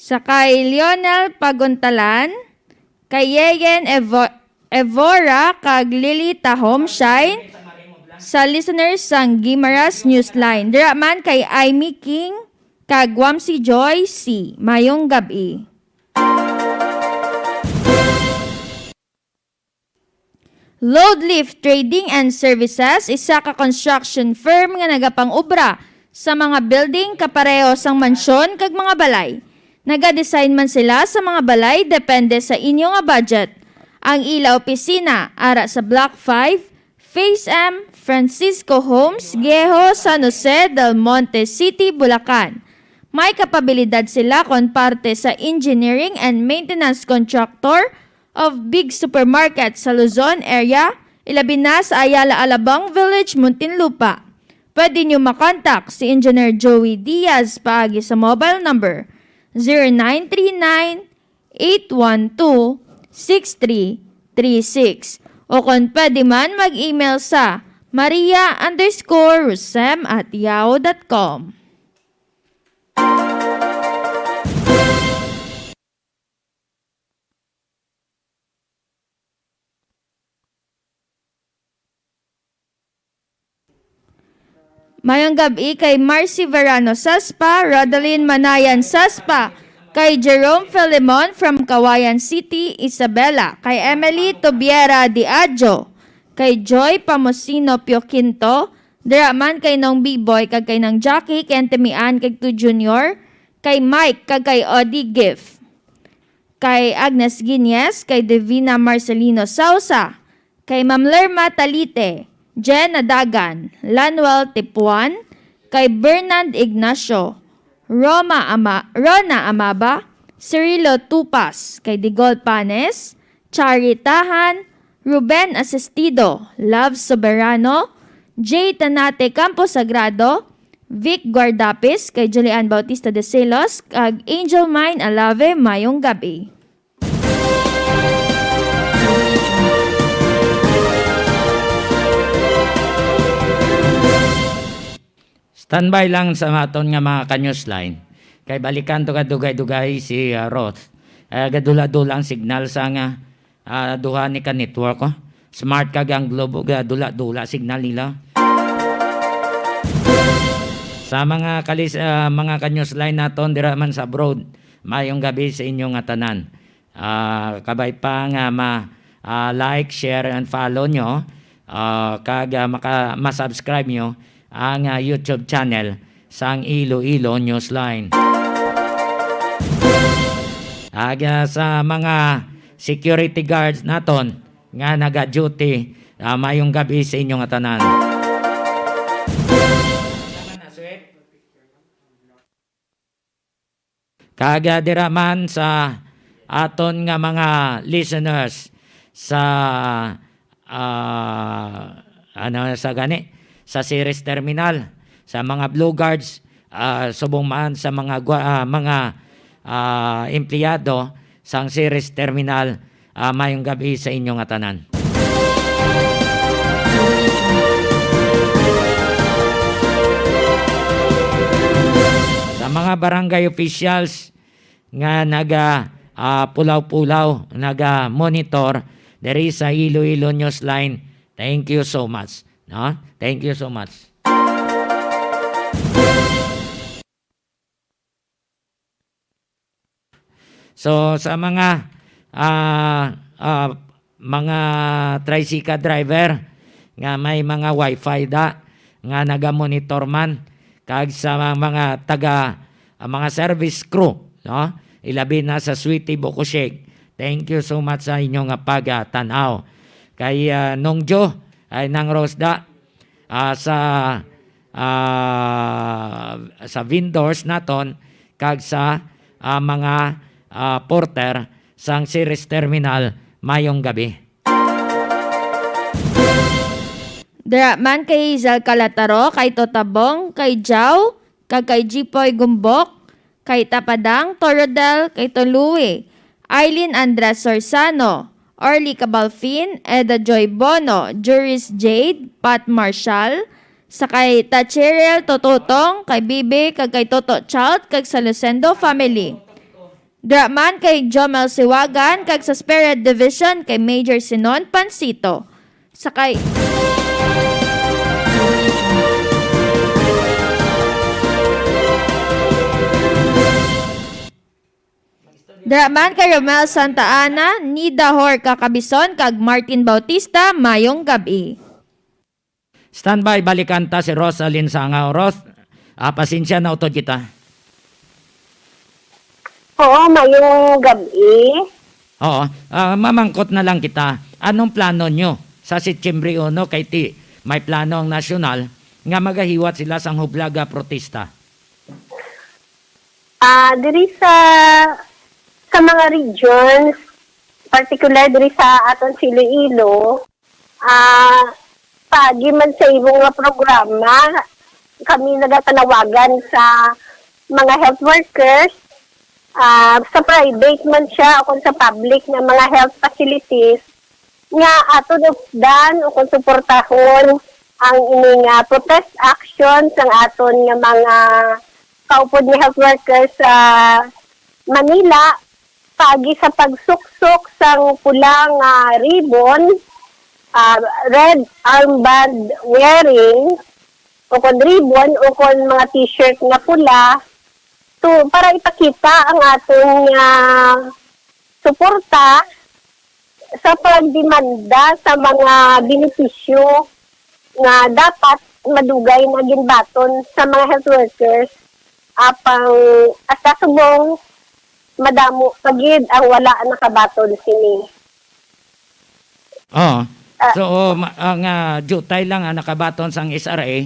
Sa kay Lionel Paguntalan, kay Yegen Evo-, Evora, kag Lily Tahom Shine, sa listeners sang Guimaras Newsline. Dira man kay Aimee King, kag Wamsi Joy C. Mayong gab-i. Loadlift Trading and Services, isa ka construction firm nga nagapang-obra sa mga building kapareho sang mansyon kag mga balay. Nagadesign man sila sa mga balay depende sa inyo nga budget. Ang ila opisina ara sa Block five, Phase M, Francisco Homes, Viejo, San Jose, Del Monte City, Bulacan. May kapabilidad sila kon parte sa engineering and maintenance contractor of big supermarket sa Luzon area, ilabi na sa Ayala Alabang Village, Muntinlupa. Pwede nyo makontak si Engineer Joey Diaz paagi sa mobile number zero nine three nine, eight one two, six three three six, o kon pwede man mag-email sa maria underscore rosem at yahoo dot com. Mayong gab-i kay Marcy Verano Saspa, Rodalyn Manayan Saspa, kay Jerome Filemon from Cauayan City, Isabela, kay Emily Tubiera Diadio, kay Joy Pamusino Pio Quinto, dira man kay Nong Biboy kag kay Nang Jackie, kay Auntie Mian kag Tu Junior, kay Mike kag kay Odi Gift, kay Agnes Guiñez, kay Divina Marcelino Sausa, kay Ma'am Lerma Talite, Jen Nadagan, Lanuel Tipuan, kay Bernard Ignacio, Roma Ama-, Rona Amaba, Cirilo Tupas, kay Digol Panes, Chari Tahan, Ruben Asistido, Love Soberano, Jay Tanate Campo Sagrado, Vic Guardapis, kay Julian Bautista de Celos, kag Angel Mine Alave, mayong gab-i. Standby lang sa aton nga mga ka-newsline. Kay balikan to ka dugay-dugay si, ah, Roth. Ah, gadula-dula ang signal sa nga, ah, duha ni ka network, oh. Smart kag ang Globe, gadula-dula signal nila. Sa mga kalis-, ah, mga ka-newsline naton dira man sa abroad, mayong gab-i sa inyo nga tanan. Ah, kabay pa nga ma-, ah, like, share, and follow nyo, ah, kag, ah, maka-, ma-subscribe nyo ang, ah, YouTube channel sang Iloilo Newsline. Kag, ah, sa mga security guards naton nga naga-duty, ah, mayong gab-i sa inyo nga tanan. Kag, ah, dira man sa aton nga mga listeners sa, ah, ano sa gani, sa Ceres Terminal, sa mga Blue Guards, ah, subong man sa mga gwa-, ah, mga, ah, empleyado sang Ceres Terminal, ah, mayong gab-i sa inyo nga tanan. Sa mga barangay officials nga naga, ah, pulaw-pulaw, naga-monitor diri sa Iloilo Newsline. Thank you so much, no? Thank you so much. So, sa mga, ah, ah, mga tricycle driver nga may mga wifi da, nga naga-monitor man, kag sa mga taga, ah, mga service crew, no? Ilabi na sa Sweetie Bokoshek. Thank you so much sa inyo nga pagtan-aw. Kay, ah, Nong Jo, ay Nang Rosda, ah, sa, ah, sa vendors naton kag sa, ah, mga, ah, porter sang Ceres Terminal, mayong gabi. Dira man kay Hazel Calataro, kay Totabong, kay Jao, kag kay Jipoy Gumbok, kay Tapadang Torodel, kay Tolui, Arlene Andres Sorsano, Orly Cabalfin, Eda Joy Bono, Juris Jade, Pat Marshall, sa kay Tachirel Tototong, kay Bibi, kag kay Toto Child, kag sa Lucendo family. Dira man kay Jomel Siwagan, kag sa Spirit Division kay Major Sinon Pansito. Sa kay Dira man kay Romel Santa Ana, Nida Hor Kakabison, kag Martin Bautista, mayong gab-i. Standby, balikan ta si Rosalyn Sangaw. Ros, ah, pasensya na utod kita. Oo, mayong gab-i. Oo, ah, mamangkot na lang kita. Anong plano nyo sa Setyembre uno? Kay ti, may plano ang nasyonal nga magahiwat sila sang hublag nga protesta. Ah, diri sa, sa mga regions, particular diri sa aton sa Iloilo, ah, paagi man sa imo nga programa, kami nagatanawagan sa mga health workers, ah, sa private man siya o kung sa public nga mga health facilities, nga aton updan o kung suportahon ang ini nga protest action sang aton nga mga kaupod nga health workers sa Manila, paagi sa pagsuksok sang pula nga ribbon, ah, red armband wearing, o kon ribbon, o kon mga t-shirt nga pula, to, para ipakita ang aton nga suporta sa pagdemanda sa mga benepisyo nga dapat madugay na ginbaton sa mga health workers, apang hasta subong madamo pa gid ang wala nakabaton sini. Oo. Ah. So, ma-, ang, ah, diutay lang ang nakabaton sang S R A,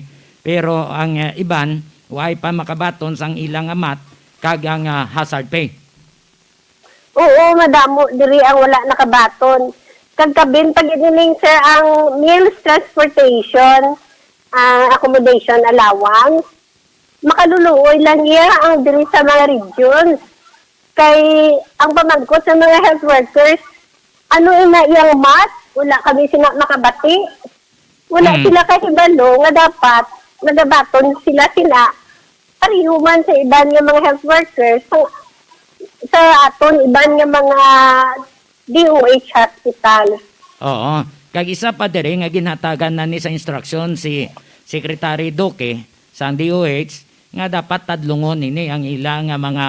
pero ang, ah, iban, waay pa makabaton sang ilang amat kag ang, ah, hazard pay. Oo, madamo diri ang wala nakabaton. Kag kabin pa gid nining, sir, ang meals transportation, ang accommodation allowance. Makaluluoy lang niya ang diri sa mga regions. Kay ang pamangkot sa mga health workers, ano ina iyang mask? Wala kami sina makabati. Wala Mm. sila kahibalo nga dapat nagabaton sila sina pareho man sa iban nga mga health workers sa, sa aton iban nga mga D O H hospital. Oo. Kag isa pa diri nga ginhatagan na ni sa instruksyon si Secretary Duque sang D O H nga dapat tadlungon ini ang ila nga mga,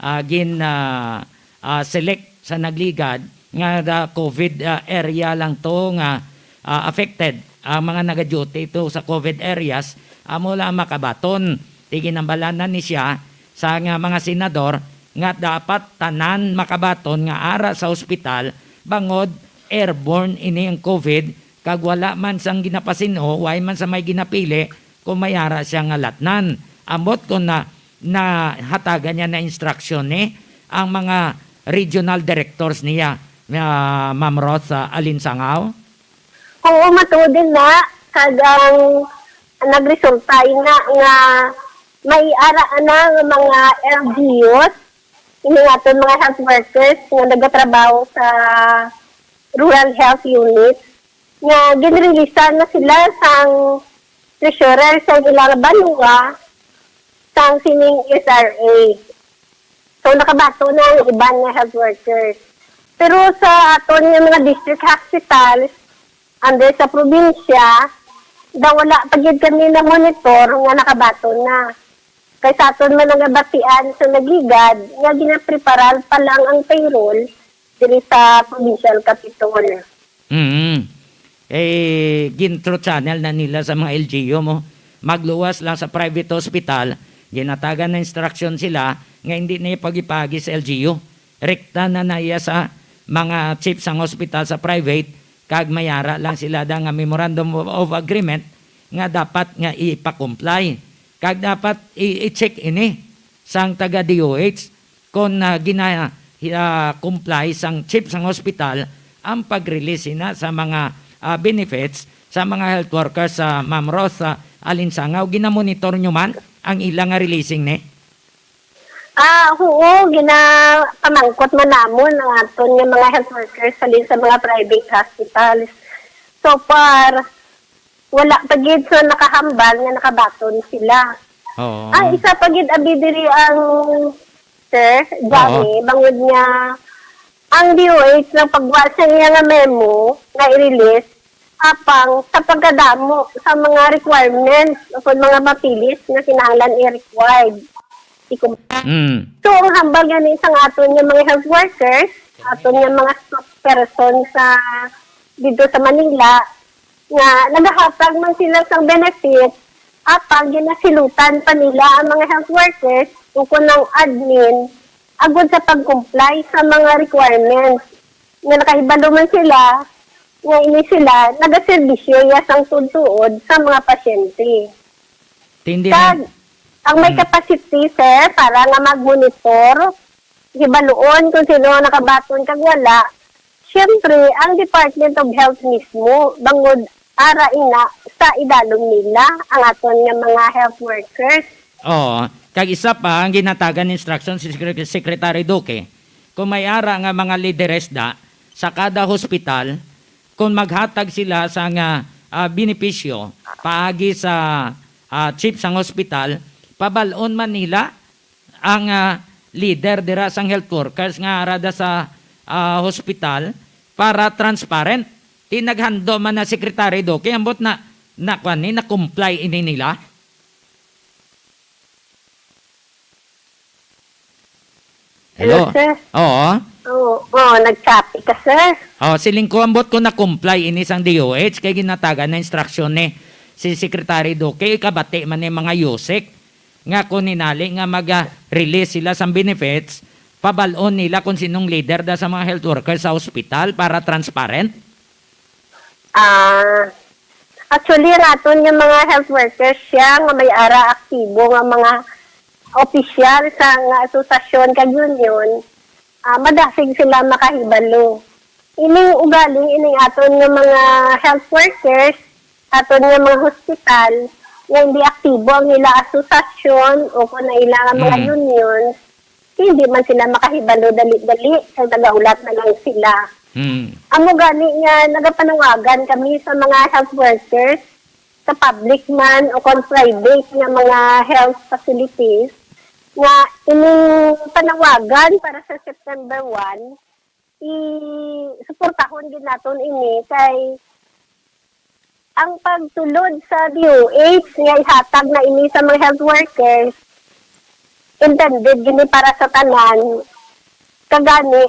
ah, gin, ah, ah, select sa nagligad nga the COVID, ah, area lang to nga, ah, affected. Ang mga nagaduty to sa COVID areas, amo lang makabaton. Ti ginhambalanan ni siya sa nga mga senador nga dapat tanan makabaton nga ara sa ospital bangod airborne ini ang COVID, kag wala man sang ginapasin-o, way man sa may ginapili kung may ara siya nga latnan. Ambot kung na, nahatagan niya na instruction ni ang mga regional directors niya, ah, Ma'am Rosa Alinsangaw? Oo, matuod din na. Kag ang nagresulta ina nga may ara na nga mga L G Us, ini nga aton mga health workers nga nagatrabaho sa rural health unit, nga ginreleasan na sila sang treasurer sa ilang banwa sang sining S R A. So, nakabaton na ang iban nga health workers. Pero sa aton nga mga district hospitals, under sa probinsya, daw wala pa gid kami na-monitor nga nakabaton na. Kay sa aton man nga batian sa nagligad, nga ginapreparar pa lang ang payroll diri sa provincial capitol. Mm. Eh, gin-through channel na nila sa mga L G U mo. Magluwas lang sa private hospital, ginatagan na instruction sila nga hindi na ipagipagi sa L G U. Rekta na na iya sa mga chief sang hospital sa private, kag may ara lang sila da nga memorandum of, of agreement nga dapat nga ipa-comply. Kag dapat i-, i-check ini sang taga D O H kon, ah, gina-, ah, comply sang chief sang hospital ang pag-release ina sa mga, ah, benefits sa mga health workers. Sa Ma'am Rosa Alinsangaw, ginamonitor nyo man ang ila nga releasing ni? Ah, oo, ginapamangkot man namon ang aton nga mga health workers halin sa mga private hospitals. So far, wala pa gid sa nakahambal nga nakabaton sila. Oo. Ang isa pa gid abi diri ang, sir, Jami, Oo. bangod nga ang D O H nagpagwa sa iya nga memo nga i-release apang sa pagkadamo sa mga requirements o kung mga papeles nga kinahanglan i-required. I-comply. Mm. So, ang hambal gani sang aton nga mga health workers, aton nga mga spokesperson sa dito sa Manila, nga nagahatag man sila sang benefit, apang ginasilutan pa nila ang mga health workers ukon ang admin agud sa pag-comply sa mga requirements. Nga nakahibalo man sila nga ini sila nagaserbisyo iya sang tuod-tuod sa mga pasyente. Tindi Kag na. ang may Mm. capacity, sir, para nga mag-monitor, hibaluon kung sino ang nakabaton kag wala, siyempre, ang Department of Health mismo, bangod ara ina sa idalom nila ang aton nga mga health workers. Oo. Kag isa pa, ang ginatagan instruction si Secre-, Secretary Duque, kung may ara nga mga lideres da sa kada hospital, kung maghatag sila sa nga, ah, benepisyo paagi sa, ah, chief sang hospital, pabalon man nila ang, ah, leader dira sang health workers nga ara da sa, ah, hospital para transparent. Ti naghando man na Secretary Duque, ambot na, na, kuwan ni, na-comply ini nila? Hello? Hello, sir. Oo. Oo, oo, nag-copy ka, sir. Oh, siling ko, ambot ko na-comply ini sang D O H kay ginatagan na instruksyon ni si Secretary Duque, ikabati man ni mga yusik nga kung ninali nga mag-, ah, release sila sang benefits, pabalon nila kung sinong leader da sa mga health workers sa hospital para transparent. Ah, actually, raton nga mga health workers siya nga may ara aktibo nga mga opisyal sa nga asosasyon kag union, ah, madasig sila makahibalo. Ining ugali, ining aton nga mga health workers, aton nga mga hospital, nga hindi aktibo ang ila asosasyon o kung ang ila nga mga Mm. unions, hindi man sila makahibalo dali-dali, kag nagaulat na lang sila. Mm. Amo gani nga nagapanawagan kami sa mga health workers, sa public man o kon private nga mga health facilities, nga ining panawagan para sa September one, i-suportahon gid naton ini kay ang pagtulod sa D O H nga ihatag na ini sa mga health workers, intended gini para sa tanan. Kagani,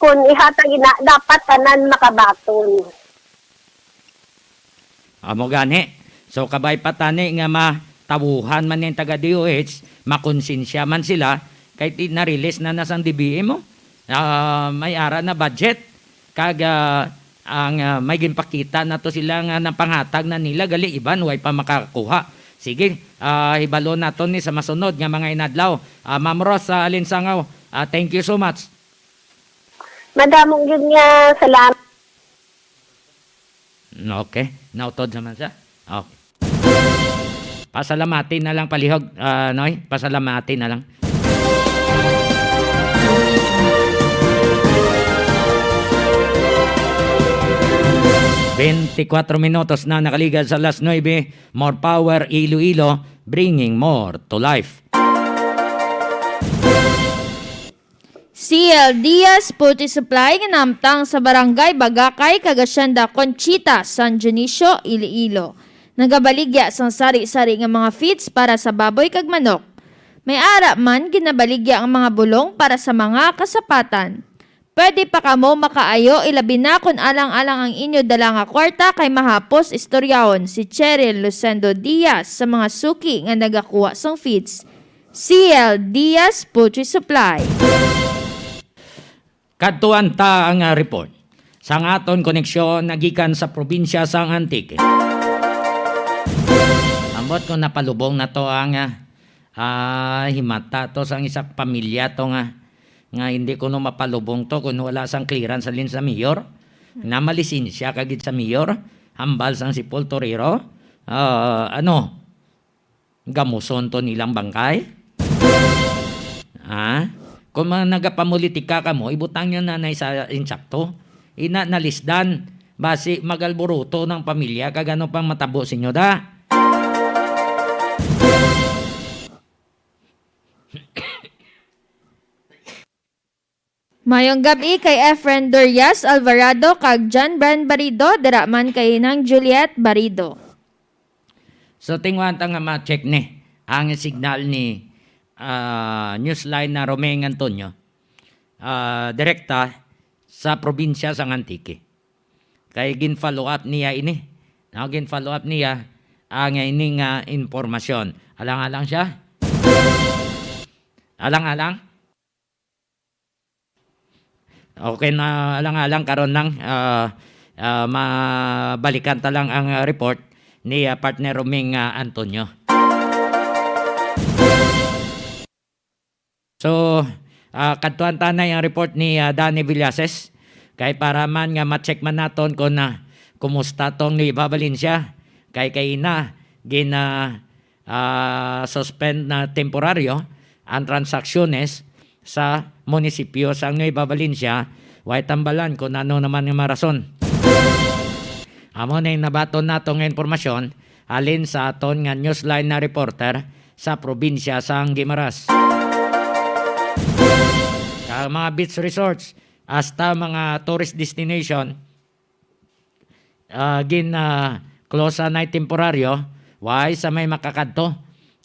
kung ihatag ina, dapat tanan makabaton. Amo gani. So, kabay pa tani nga matawuhan man ning taga D O H, makonsensya man sila, kay ti-, na-release na na sang D B M, oh. Ah, may ara na budget. Kag, ah, ang, ah, may ginpakita na to sila nga napanghatag na nila, gali iban, way pa makakuha. Sige, ah, hibalo naton ni sa masunod nga mga inadlaw. Ah, Ma'am Rosa Alinsangaw, ah, thank you so much. Madamo gid nga salamat. Okay. Nautod naman siya. Okay. Pasalamati na lang palihog, ah, Noy. Pasalamati na lang. Twenty-four minutos na nakaligad sa alas nuebe. More power, Iloilo, bringing more to life. C L Diaz Poultry Supply nga nahamtang sa Barangay Bagakay kag Hacienda Conchita, San Dionisio, Iloilo. Nagabaligya sang sari-sari nga mga feeds para sa baboy kag manok. May ara man ginabaligya ang mga bulong para sa mga kasapatan. Pwede pa kamo makaayo, ilabi na kon alang-alang ang inyo dala nga kwarta kay mahapos istoryahon si Cheryl Lucendo Diaz sa mga suki nga nagakuha sang feeds. C L Diaz Poultry Supply. Kadtuan ta ang, ah, report sang aton koneksyon nagikan sa probinsya sang Antique. Ambot ko napalubong na to ang, ah, ah, himata to sang isa ka pamilya to nga, nga hindi ko no mapalubong to kung wala sang clearance halin sa mayor. Namalisensya ka gid sa mayor, hambal sang Sepulturero. Ah, ano, gamuson to nilang bangkay? Ha? Kung mga nagapamulitika kamo, ibutang nyo na na sa insakto. Ina nalisdan, basi magalburuto ng pamilya, kag ano pang matabo sa inyo da? Mayong gab-i kay Efren Durias Alvarado kag John Bran Barido, dira man kay Nang Juliet Barido. So, tingwan ta nga ma-check ni ang signal ni, ah, Newsline na Romeng Antonio, ah, direkta sa probinsya sang Antique. Kay gin-follow up niya ini. No, gin-follow up niya ang ini nga impormasyon. Alang-alang siya. Alang-alang. Okay na, alang-alang karon lang, ah, ah, mabalikan ta lang ang, ah, report ni, ah, partner Roming, ah, Antonio. So, ah, kadtuan tanay ang report ni, ah, Danny Villases. Kay para man nga ma-check man naton kung, ah, kumusta tong Nueva Valencia. Kay kay na gin, ah, ah, suspend na temporaryo ang transaksyones sa munisipyo sang Nueva Valencia, way tambalan kung ano naman nga mga rason. Amo na yung nabaton nato nga impormasyon halin sa aton nga Newsline na reporter sa probinsya sang Guimaras. Ang mga beach resorts, hasta mga tourist destination, ah, gin, ah, close anay temporaryo, way sa may makakadto.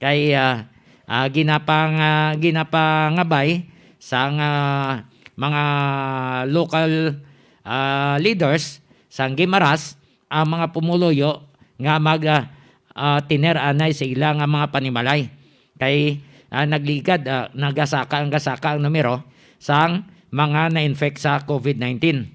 Kay, ah, ah, ginapang-, ah, ginapangabay sang, ah, mga local, ah, leaders sang Guimaras ang mga pumuluyo nga mag, ah, ah, tiner anay sa ila nga mga panimalay. Kay, ah, nagligad, ah, nagasaka, ang gasaka ang numero sang mga na-infect sa covid nineteen.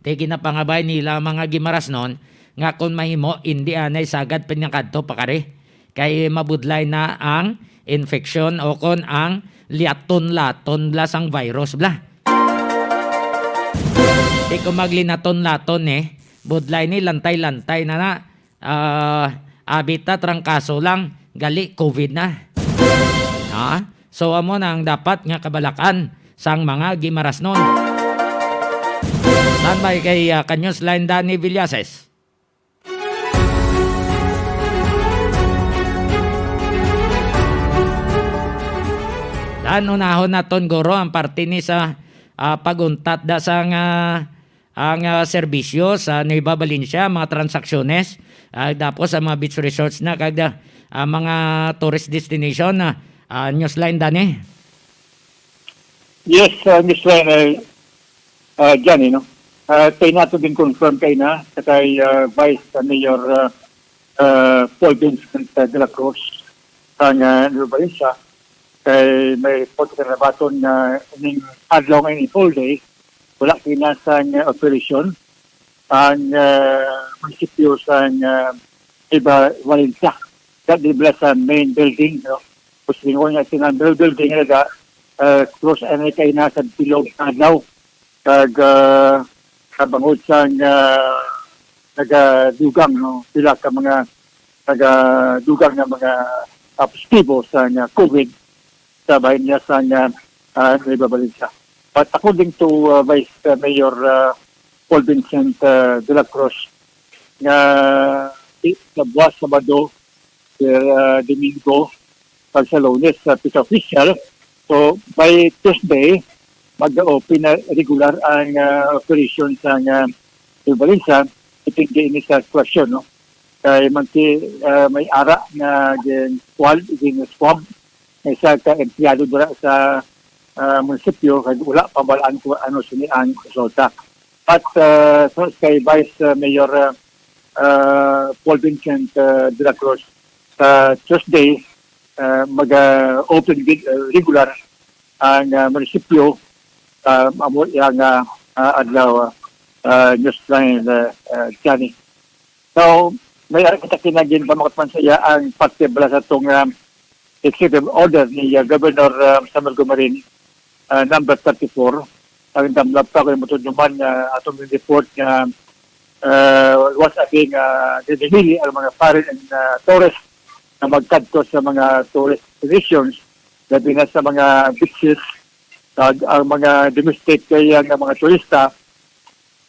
Kay ginapangabay nila ang mga Guimarasnon nga kon mahimo, indi anay sagad pinakadto pa kari. Kay mabudlay na ang infeksyon o kon ang liaton-laton bla sang virus bla. Di ko maglinaton-laton, eh, budlay ni lantay-lantay na na. Ah, abi ta trangkaso lang, gali covid na. Ha? So, amo na ang dapat nga kabalakan sang mga Guimarasnon. Standby kay, ah, Kanyos Line Danny Villases. Dan unahon naton guro ang parte ni sa, ah, pag-untat da sang, ah, ang, ah, serbisyo sa Nueva Valencia, mga transaksyones, ah, tapos ang mga beach resorts na kag, ah, ang mga tourist destination na, ah, Newsline, Danny. Yes, uh, Newsline, uh, uh, Johnny, no? Uh, kay nato din confirm kay na sa kay, uh, Vice Mayor, uh, uh, Paul Vincent, uh, de la Cruz, ang, uh, Nueva Valencia. Kay may report sa nabaton nga ining adlaw nga ini, whole day, wala kinasang, uh, operasyon ang, uh, munisipyo sa, uh, Nueva Valencia. Sa dibla sa main building, no? Kung sa ingon nga sa main building nga, uh, close anay kay na sa bilog nga adlaw. Kag, ah, sa bangod sang, ah, nagadugang, no, pila ka mga nagadugang nga mga, ah, positibo sa nga covid sa bahin niya sa nga, ah, Nueva Valencia. But according to, ah, Vice, ah, Mayor, ah, Paul Vincent, ah, de la Cruz, nga i-, sa buwas Sabado, Sir, ah, Domingo, kag sa Lunes, sa pika official, So, by Tuesday, mag-open na regular ang ah, operation sa uh, Valencia. Depende ini sa sitwasyon, no? Kay manti, ah, may ara nga gin-, swab, gin-swab ang isa ka empleyado dira sa ah, munisipyo, kay wala pa balaan kung ano sini ang resulta. But ah, so, kay Vice ah, Mayor ah, ah, Paul Vincent ah, de la Cruz, sa Tuesday, ah, mag-open gid, ah, regular ang ah, munisipyo, ah, amo iya nga ah, adlaw, ah, Newsline, ah, ah, Johnny. So, may ara kita kinagin pamakot man sa iya ang parte bala sa tong ah, executive order ni ah, Governor ah, Samuel Gumarin, ah, number thirty-four. Ang damlap ka kung matutuman nga atong report nga ah, was again ah, dinili ang mga foreign and ah, tourist na magkadto sa mga tourist destinations, labi na sa mga beaches, kag ang mga domestic kaya nga mga turista,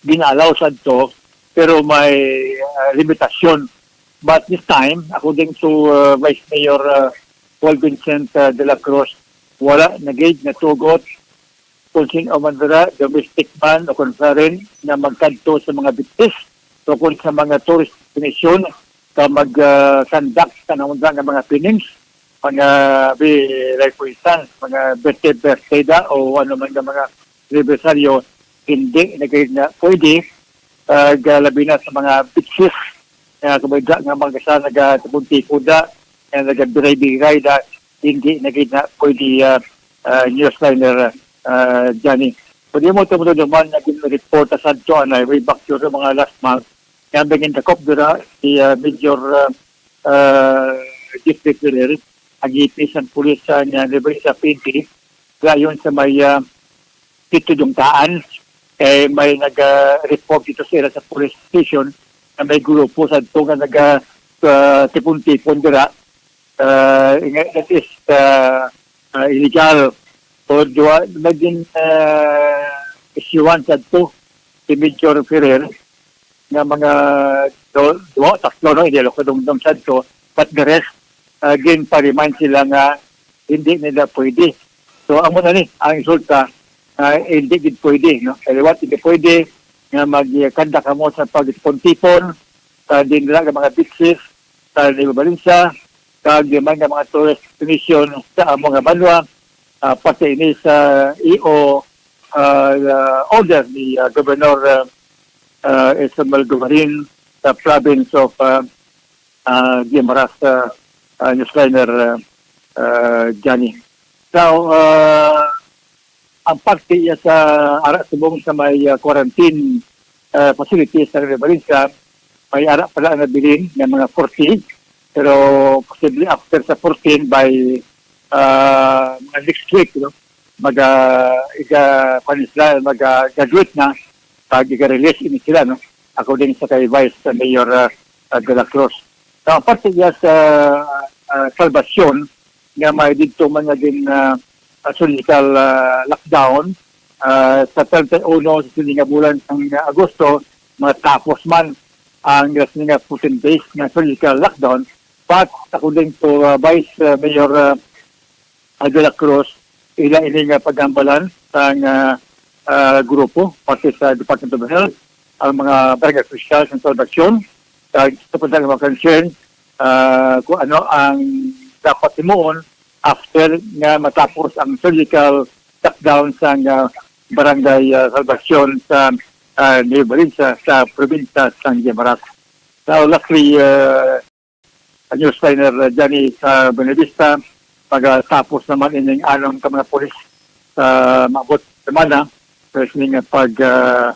gina-allow sadto, pero may ah, limitasyon. But this time, according to ah, Vice Mayor ah, Paul Vincent ah, de la Cruz, wala na gid natugot kung sin-o man dira, domestic man o kung foreign, na magkadto sa mga beaches o kung sa mga tourist destination ka mag ah, conduct sa naman nga mga filmings, mga, be, like for instance, mga birthday, birthday da o ano man nga mga anibersaryo, hindi na gid na pwede, ah, ga-, labi na sa mga beaches, nga kumbaga nga mga sa nagatipon-tipon da, nga nagabiray-biray da, hindi na gid na pwede, ah, ah, Newsliner, ah, Johnny. Pwede mo ito naman nga gin-report sa Santo Anay, way back to sa mga last month, nga naging dakop dira si ah, Major ah, ah, Jeffrey Ferrer, ang E P sang pulis sa nga level sa P N P, dayon sa may ah, Tito Dungtaan, eh, may nag-report dito sa ila sa police station na may grupo sa ito nga naga ah, tipon-tipon dira. Ah, nga, that is ah, ah, illegal. O duwa, naging ah, isyuhan sa ito si Major Ferrer nga mga do, duwa, tatlo, no, hindi ako kadumdum sa ito, but the rest, ah, ginpa-remind sila nga hindi nila pwede. So, amo na ni, ang resulta, ah, hindi gid pwede, no? Kaliwat, hindi pwede nga magkanda kamo sa pagtipon-tipon sa dinla nga mga beaches sa Nueva Valencia, kag man nga mga tourist destination sa amo nga banwa, ah, pati ini sa E O ah, ah, order ni ah, Governor ah, ah, Isabel Gumarin sa province of ah, ah, Guimaras, ah, ah, Newsliner, ah, ah, Johnny. Now, ah, ang parte iya sa ara subong sa may ah, quarantine ah, facilities sa Nueva Valencia, may ara pala ang nabilin nga mga forty, pero posible after sa fourteen by ah, mga next week, no? Maga iga kuwan sila, maga graduate na, pag iga release ini sila, no? According sa kay Vice Mayor ah, ah, de la Cruz. Sa parte niya sa ah, Salvacion, nga may didto man nga din ah, ah, surgical ah, lockdown ah, sa treinta y uno sa sini nga bulan sang Agosto, matapos man ang sini nga fourteen days nga surgical lockdown. But according to ah, Vice ah, Mayor ah, ah, de la Cruz, ila ini nga pagambalan sang ah, ah, grupo parte sa Department of Health, ang mga barangay officials sa Salvacion, kag sa pagdala mga concern ah, kung ano ang dapat himuon after nga matapos ang surgical lockdown sa ah, barangay ah, Salvacion sa ah, Nueva Valencia sa probinsya sa Guimaras. Now, lastly, ah, Newsliner Johnny, sa Buenavista, magatapos naman ining anom ka mga pulis sa maabot semana sa sining pag ah,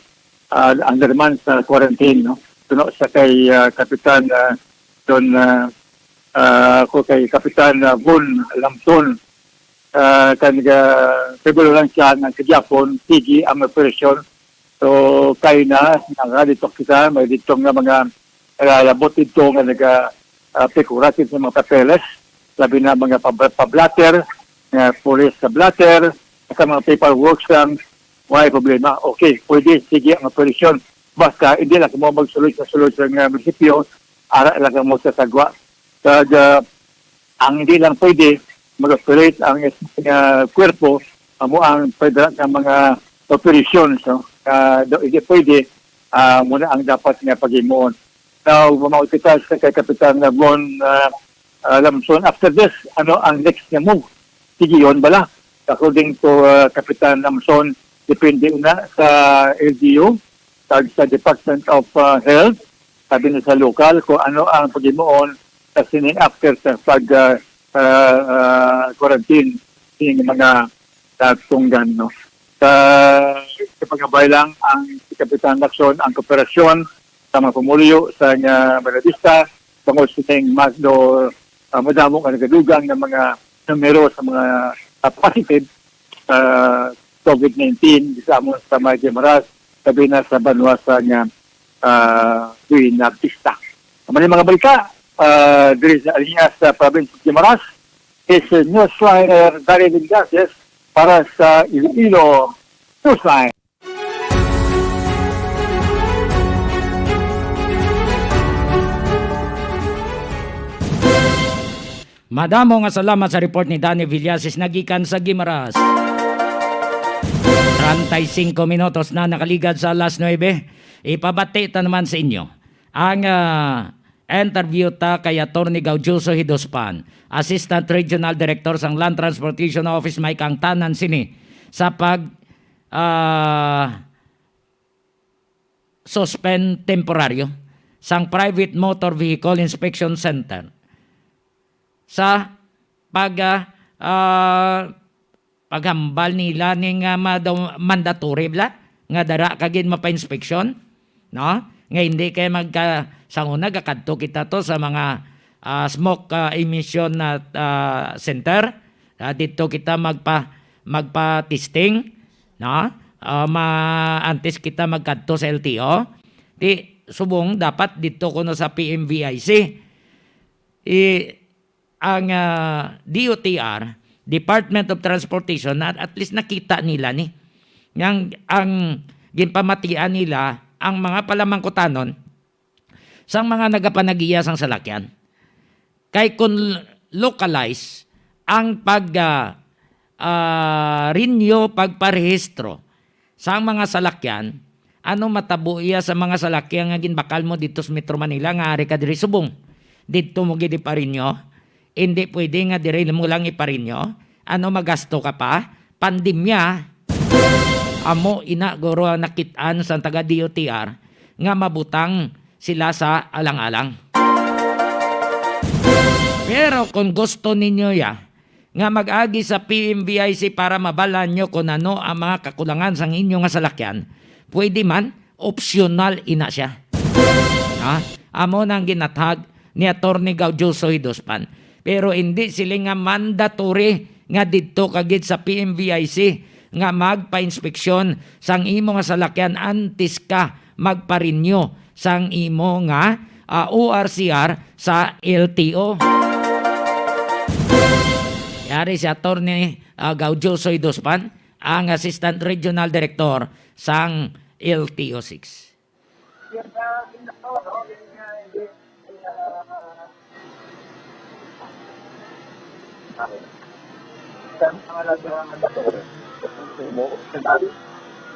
ah, under man sa quarantine, no? Suno sa kay ah, Kapitan ah, Don ah, ah, ko kay Kapitan ah, Von Lamton, ah, kan ga seguro lang siya nga sa gyapon sige ang operasyon. So, kay na, nakadito kita, may dito nga mga nagalabot dito nga naga ah, pikurat sa mga papeles, labi na mga pab- pablatter, nga pulis sa blatter, sa mga paperwork sang way problema. Okay, pwede, sige ang operasyon. Basta, hindi lang mo magsulod sa sulod sa nga munisipyo, ara lang mo sa sagwa. Kag ah, ang hindi lang pwede, mag-operate ang, ah, kwerpo, amo ang pwede nga mga operations, no? Ah, do, hindi pwede, ah, muna ang dapat nga paghimuon. Now, mamaot kita sa kay Kapitan Ron, ah, ah, Lamson. After this, ano ang next nga move? Sige, yun bala. According to, ah, Kapitan Lamson, depende na sa L G U, kag sa Department of, ah, Health, sabi na sa lokal, kung ano ang paghimuon sa sining after sa pag, ah, ah, ah, quarantine, sining mga nagtunggan, no? Sa, sa pagabay lang ang si Kapitan Lacson, ang kooperasyon sa mga pumuluyo sa nga Buenavista, tungod sining mas do, ah, madamo nga nagadugang nga mga numero sa mga, ah, positive sa COVID nineteen sa amon sa may Guimaras, sabi na sa banwa sa nga, ah, Buenavista. Ang mga balita, ah, diri sa Aliñas sa province of Guimaras, is, uh, Newsline, uh, Daryl Ignatius para sa Iloilo Newsline. Madamo nga salamat sa report ni Danny Villasis nagikan sa Guimaras. Treinta y cinco minutos na nakaligad sa alas nuebe. Ipabati ta naman sa inyo ang, ah, interview ta kay Attorney Gaudioso Hidospan, Assistant Regional Director sang Land Transportation Office, may kaangtanan sini sa pag, ah, suspend temporaryo sang Private Motor Vehicle Inspection Center sa pag, ah, ah, paghambal nila ni nga ma-, daw mandatory bala nga dara ka gid mapa-inspeksyon, no? Nga hindi kay magka-, sa una gakadto kita to sa mga, ah, smoke, ah, emission na, ah, center. Ah, didto kita magpa-, magpa-testing, no? Ah, ma-, antes kita magkadto sa L T O, di subong dapat didto kuno sa P M V I C. I-, ang, ah, D O T R, Department of Transportation, na at least nakita nila ni. Nga ang, ang ginpamatian nila, ang mga palamangkutanon sang mga nagapanagiya sang salakyan. Kay kung localize ang pag, ah, ah, renew, pagparehistro sang mga salakyan, ano matabo iya sa mga salakyan nga ginbakal mo didto sa Metro Manila nga ari ka diri subong? Didto mo gid iparinyo? Hindi pwede nga diri mo lang iparinyo? Ano, magasto ka pa? Pandemya. Amo ina guro ang nakit-an sa taga D O T R nga mabutang sila sa alang-alang. Pero kung gusto ninyo ya, nga mag-agi sa P M V I C para mabal-an nyo kung ano ang mga kakulangan sang inyo nga salakyan, pwede man, opsyonal ina siya. Ha? Amo nang ginathag ni Attorney Gaudioso Hidospan. Pero hindi sila nga mandatory nga didto ka gid sa P M V I C nga magpa-inspeksyon sang imo nga salakyan antes ka magpa-renew sang imo nga, ah, O R C R sa L T O. Yari si Attorney, ah, Gaudioso Idospan, ang Assistant Regional Director sang L T O six.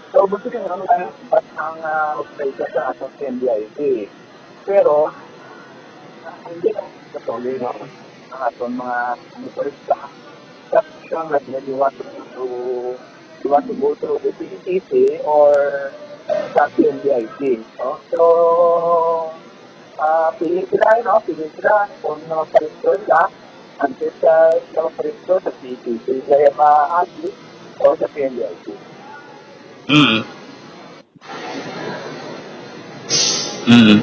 So, gusto ko nga, ang, ah, operation sa ato sa M D I C. Pero, ah, hindi lang sa tuloy, no? Ang aton mga motorista, sa siyang nag-, you want to, you want to go to the P T C or sa P M D I C, no? So, ah, pili sila, no? Pili sila kung ano ang prefer ka. Ang sa, sa prefer sa P T C, kaya maagi o sa P M D I C. Mm. Mm.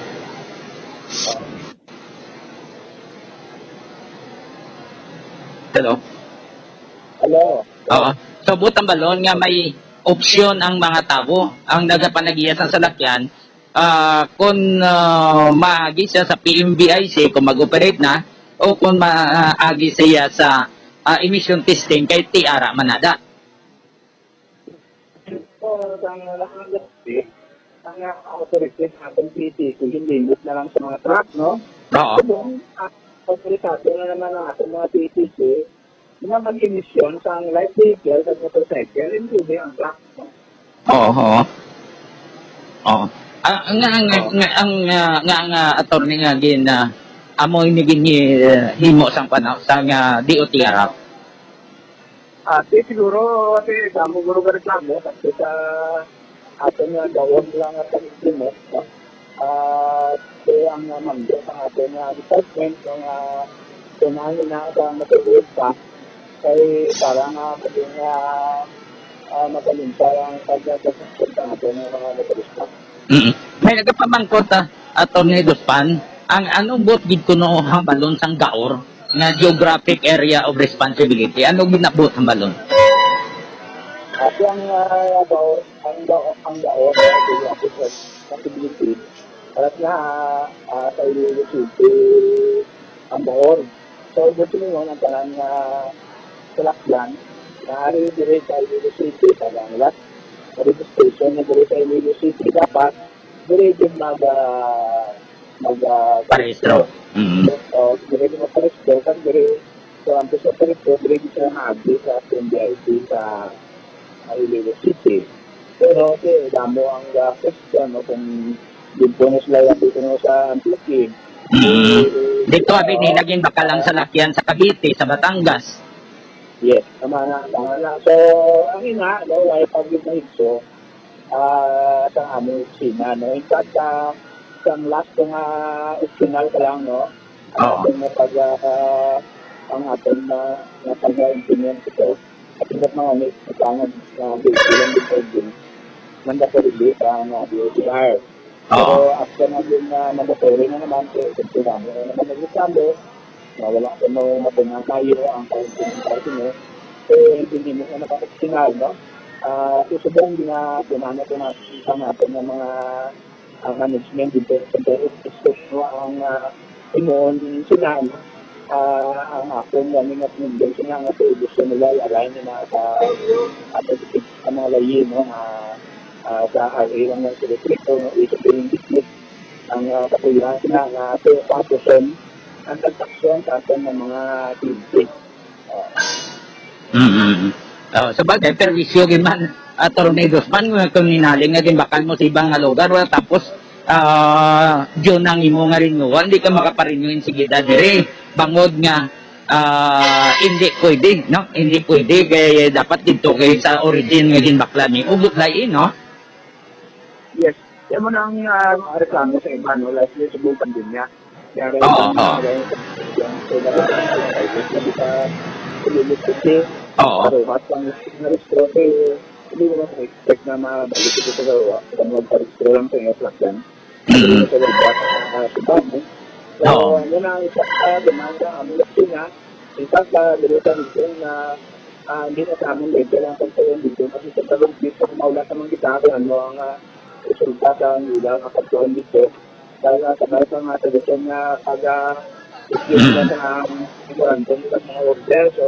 Hello? Hello? Oo. So, buot hambalon nga may opsyon ang mga tawo, ang nagapanagiya sa salakyan, ah, kung, ah, maagi siya sa P M V I C, kung mag-operate na, o kung maagi siya sa, ah, emission testing, kay tiara man nada. Ang, ang authority sa ating P T C, hindi limit na lang sa mga truck, no? Oo. Kung ang autorisado na naman ang ating mga P T C, nga mag-emisyon sang light vehicle kag motorcycle, including ang truck. Oo, oo. Oo. Ah, nga, nga, nga, ang, ah, nga, nga attorney nga gin, ah, amo ini gin, eh, himo sang panaw, sang, ah, D O T R. Ati siguro, ati, damo guro nga reklamo, kasi sa aton nga gawon lang nga pag-implement, no? Ah, kaya ang, ah, mando sa aton nga department, kung, ah, kung ano na sa matutuwa pa, kay para nga maging, ah, ah, matalimpa ang pagkakasakit sa aton nga mga motorista. Mm. May nagapamangkot, ah, Attorney Dospan, ang ano buot gid kuno hambalon sang gaor nga geographic area of responsibility? Ano gid na buot hambalon? At ang, ah, gaor, ang gaor, ang gaor, ah, geographic responsibility, arat nga, ah, sa Iloilo City, ang gaor. So, gusto mo ang tanan nga salakyan, naari dire sa Iloilo City, sa Danglat, sa registration na dire sa Iloilo City, dapat dire din mag, ah, mag, ah, Parehistro. Mm. So, dire din magparehistro, kag dire, so, ang gusto parehistro, dire din siya maagi sa P M D I C sa Iloilo City. Pero, okay, damo ang, ah, question, no, kung dito na sila yung dito na sa Antique. Mm. Eh, Dito, abi, ni, ah, naging bakalang salakyan sa Cavite, sa Batangas. Yes, tama na, tama na. So, ang ina, no, wala pa gyud mahigso, ah, sa among opisina, no? In fact, ah, sa last ko nga optional ka lang, no? Oo. Ang aton nga pag, ah, ang aton na, na pag-implement ito, at iba't mga may katangan na bilang detergent, mandatory ang, ah, D O T R. Pero Oo. after na din na mandatory na naman, so, kung sila mo na naman nagreklamo, na wala ko mo matunang kayo ang pag-implementar ko, no? So, hindi mo na nakapaksimal, no? Ah, so, sobrang gina-, ginamit ko na sa natin ng mga, ah, management dito sa Peru, no? Ang, ah, Simon, sila, no? Ah, ang akon nga mga tindog, sila nga po, gusto nila, i-align na sa, sa, sa mga layi, no? Ah, ah, sa area ng distrito, no? Ito po yung business. Ang, ah, kapuyahan na nga, ah, papuson ang transaksyon sa aton nga mga cliente. Ah. Mm. Oh, sa bagay, pero isyu gyud man, Attorney Dospan, nga kung hinaling nga ginbakal mo sa ibang nga lugar, wala, tapos, ah, June ang imo nga renewal, di ka makaparenew insigida diri. Bangod nga, ah, hindi pwede, no? Hindi pwede, kay dapat dito kay sa origin nga ginbakla ni. Ugot lain, no? Yes. Yan mo na ang, ah, reklamo sa iba, no? Last year, sa buong pandemya. Kaya rin Oo, ang oo. Sa Iloilo City, Oo. Sa Roxas, ang restaurant, eh, hindi mo na expect na mabalik ito sa gawa. Sa mga paristro lang sa inyo, plus yan. Mm. Sa Roxas, ah, sa Bago. So, Oo. Yan ang isa sa demanda, ang mga China. In fact, ah, dito sa Luzon na, ah, hindi na sa amin legal ang pagtuon dito. Kasi sa Talog dito, kung maula sa mga gitara, ano ang, ah, resulta sa nila ang pagtuon dito. Dahil nga sa mga tradisyon nga pag, ah, issue sila Mm. sa, um, memorandum sa mga order, so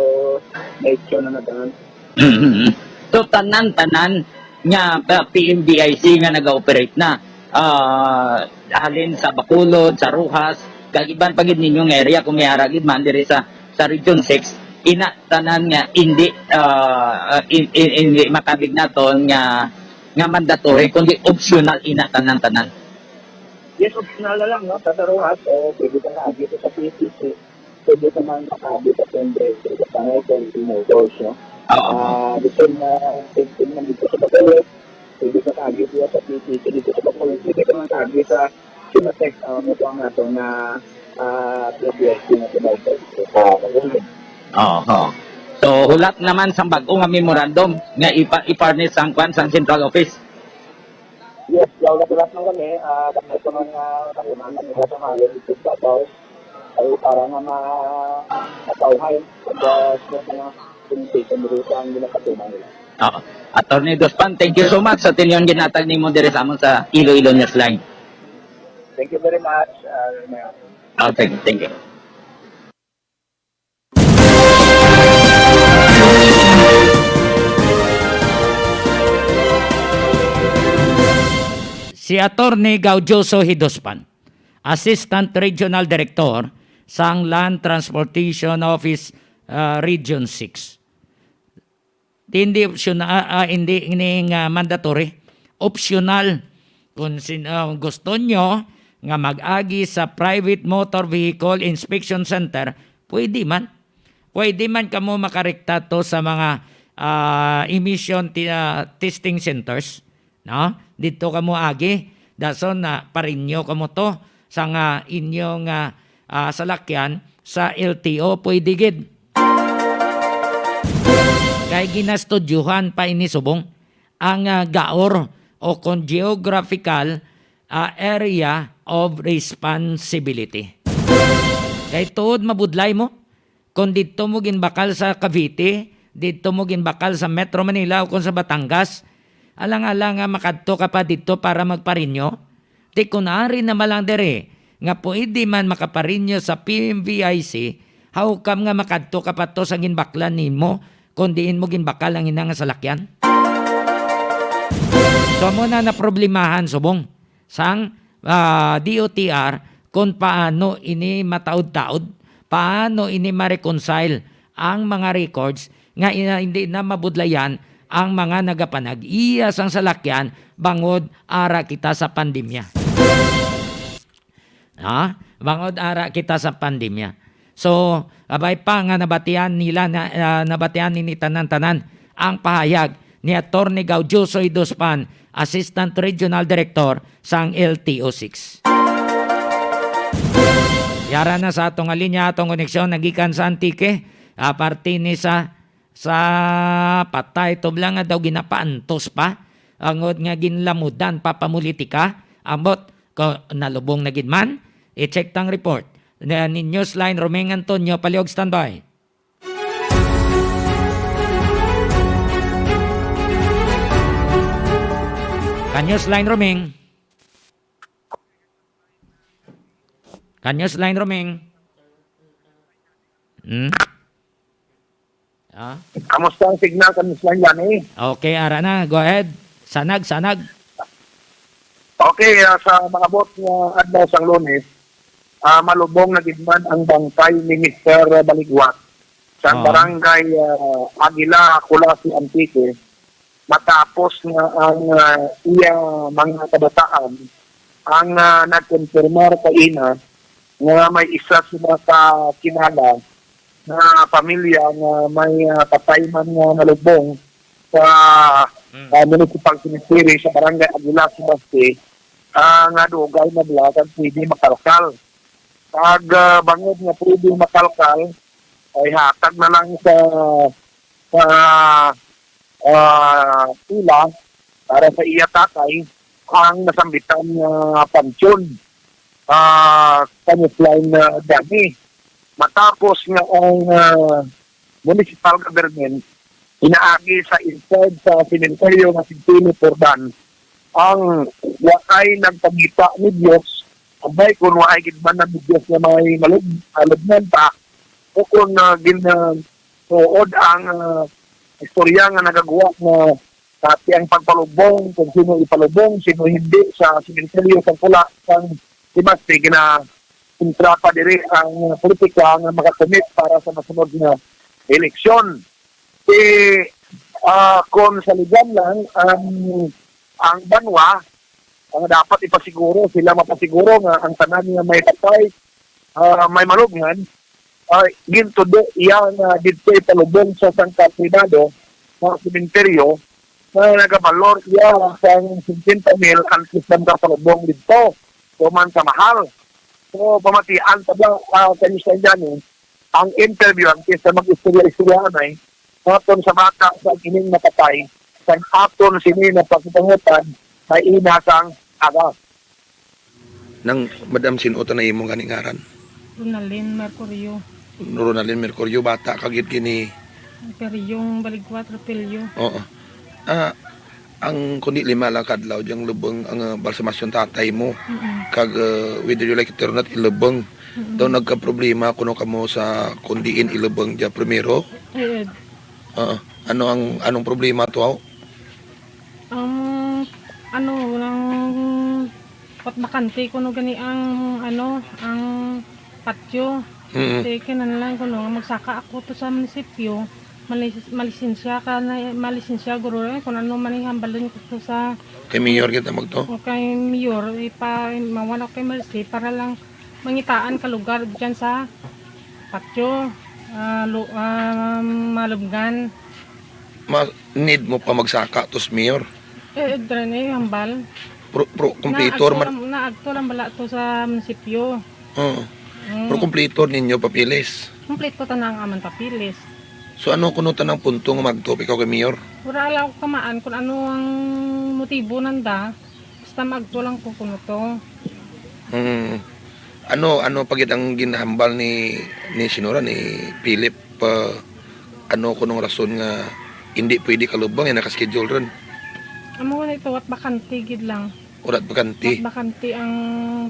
na-issue na naman. Mm. So, tanan-tanan nga, ah, P M D I C nga nag-ooperate na, ah, halin sa Bacolod, sa Roxas, kag iban pa gid ninyo nga area, kung may ara gid man diri sa, sa Region six, ina tanan nga hindi, ah, ah, in-, in-, hindi makabig naton nga, nga mandatory, kundi optional ina tanan-tanan. Yes, optional na lang, no? Sa Roxas, eh, pwede ka na agito sa P C C. Pwede ka man makaabot sa tender, sa Pangay, sa Pinoy Force, no? Oo. Ah, gusto na, pwede man dito sa Bacolod, pwede ka kaagit dito sa P T C, dito sa Bacolod, pwede ka man kaagit sa Cimatec, ah, mo po ang ato na, ah, P B S P na pinag-, ah, Bacolod. Oo. So, hulat naman sang bag-o nga memorandum nga ipa-, i-furnish sang kwan, sang central office. Yes, law na pala naman kami, ah, kami sa mga kakunan ng mga pangalan, ito sa Taos, ay para nga ma-, matauhay, tapos sa mga communication route ang ginapatunan nila. Oo. Attorney Dospan, thank you so much sa tinyon ginatag nimo diri sa amon sa Iloilo Newsline. Thank you very much, ah, Mayor. Oh, thank you, thank you. Si Attorney Gaudioso Hidospan, Assistant Regional Director sang Land Transportation Office ah, Region six. Di, hindi optional, ah, ah, hindi ini nga mandatory. Optional. Kung sin-, ah, gusto nyo nga mag-agi sa Private Motor Vehicle Inspection Center, pwede man. Pwede man kamo makarekta to sa mga, ah, emission ti-, ah, testing centers, no? Didto kamo agi, dason na parinyo kamo to sa nga inyo nga, ah, salakyan sa L T O, pwede gid. Kay ginastudyuhan pa ini subong ang, ah, GAOR o kon Geographical, ah, Area of Responsibility. Kay tuod mabudlay mo, kung didto mo ginbakal sa Cavite, didto mo ginbakal sa Metro Manila o kung sa Batangas, alang-alang nga makadto ka pa didto para magparinyo. Ti kun ari na man lang diri nga pwede man makaparinyo sa P M V I C, how come nga makadto ka pa to sa ginbaklan nimo kung diin mo ginbakal ang ina nga salakyan? So, amo na naproblemahan subong sang, ah, D O T R kung paano ini mataod-taod, paano ini ma-reconcile ang mga records nga ina-, hindi na mabudlayan ang mga nagapanag-iya sang salakyan bangod ara kita sa pandemya. Ha? Bangod ara kita sa pandemya. So, abay pa nga nabatian nila na, ah, nabatian ni tanan-tanan ang pahayag ni Attorney Gaudioso Idospan, Assistant Regional Director sang L T O six. Yara na sa atong linya, atong koneksyon, nagikan sa Antique, aparte ni sa, sa patay, tublang nga daw ginapaantos pa, angod nga ginlamudan pa pamulitika, ambot ko nalubong na gid man, i-check tang report. Na ni Newsline Romeng Antonio, palihog standby. Ka Newsline Roming. Ka Newsline Roming. Hmm? Ah? Kamusta ang signal, Ka Newsline Johnny? Okay, ara na. Go ahead. Sanag, sanag. Okay, ah, sa maabot nga adlaw sang Lunes, ah, malubong na gid man ang bangkay ni Mister Baligwat sa Oo. barangay, ah, Aguila, Culasi, Antique, matapos nga ang, ah, iya mga kabataan ang, ah, nagkonfirmar kaina nga may isa sila ka kilala nga pamilya nga may, ah, patay man nga nalubong sa, Mm. ah, municipal cemetery sa barangay Aguila, Sebaste, ah, nga dugay na bala kag pwede makalkal. Kag, ah, bangod nga pwede makalkal, ay hatag na lang sa, sa, ah, ila para sa iya tatay ang nasambitan nga pansyon, ah, Ka Newsline, ah, Danny. Matapos nga ang, ah, municipal government inaagi sa inside sa sementeryo nga si Pili Pordan ang waay nagpangita ni Dios, abay, kung waay gid man ang Dios nga may malug-, malugnan pa, o kung, ah, gin-, ah, tuod ang, ah, istorya nga nagagwa nga pati ang pagpalubong, kung sino ipalubong, sino hindi, sa sementeryo sang Pula, sang Sebaste, gina-, kontra pa diri ang politika nga makakumit para sa masunod nga eleksyon. Si, ah, kung sa ligan lang, ang, ang banwa, ang dapat ipasiguro, sila mapasiguro nga ang tanan nga may patay, ah, may malugnan, ah, gintudo iya nga didto ipalubong sa sangka pribado nga sementeryo nga nagabalor iya sang singkwenta mil antes lang ka palubong didto, human sa mahal. So, pamatian ta ba, ah, Ka Newsline Danny, ang interview, ang kisa mag-istorya-istorya anay, aton sa bata sa ining napatay, sang aton sini napasipangutan, may ina sang aga. Nang, madam, sin-o ta na imo gani ngaran? Ronaldin Mercurio. Ronaldin Mercurio, bata ka gid kini. Peryong Baligwat, Repelyo. Oo. Ah, ang kundi lima lang kadlaw diyang lubong ang, ah, balsamasyon tatay mo. Mm-mm. Kag, ah, whether you like it or not, ilubong. Mm-mm. Daw nagkaproblema kuno kamo sa kung diin ilubong diya primero. Ay, ay. Oo. Ano ang, anong problema to, aw? Ang, ano, ang Pat bakante kuno gani ang, ano, ang patio. Mm. Kay kinahanglan ko, no, nga magsaka ako to sa munisipyo, malis-, malisensya ka na, malisensya, guro, eh, kung ano man ang hambalon ko to sa Kay mayor kita magto? O kay mayor, ipa-, mawan ako kay Mercy para lang mangitaan ka lugar dyan sa patyo, ah, lu-, ah, Malabngan. Ma-, need mo pa magsaka to sa mayor? Eh, dran, eh, hambal. Pro, pro, kompleto Naagto man. lang, naagto lang bala to sa munisipyo. Oo. Mm. Pero kompleto ninyo papeles? Kompleto tanan ang amon papeles. So, ano kuno tanang punto nga magtuo ikaw kay mayor? Wala lang ako kamaan kung ano ang motibo nanda. Basta magtuo lang ko kuno to. Mm. Ano, ano pa gid ang ginhambal ni, ni Senadora, ni Philip, ah, ano kunong rason nga hindi pwede kalubang, eh, naka-schedule ron? Amo na ito, wat bakante gid lang. Urat bakante. Wat bakante ang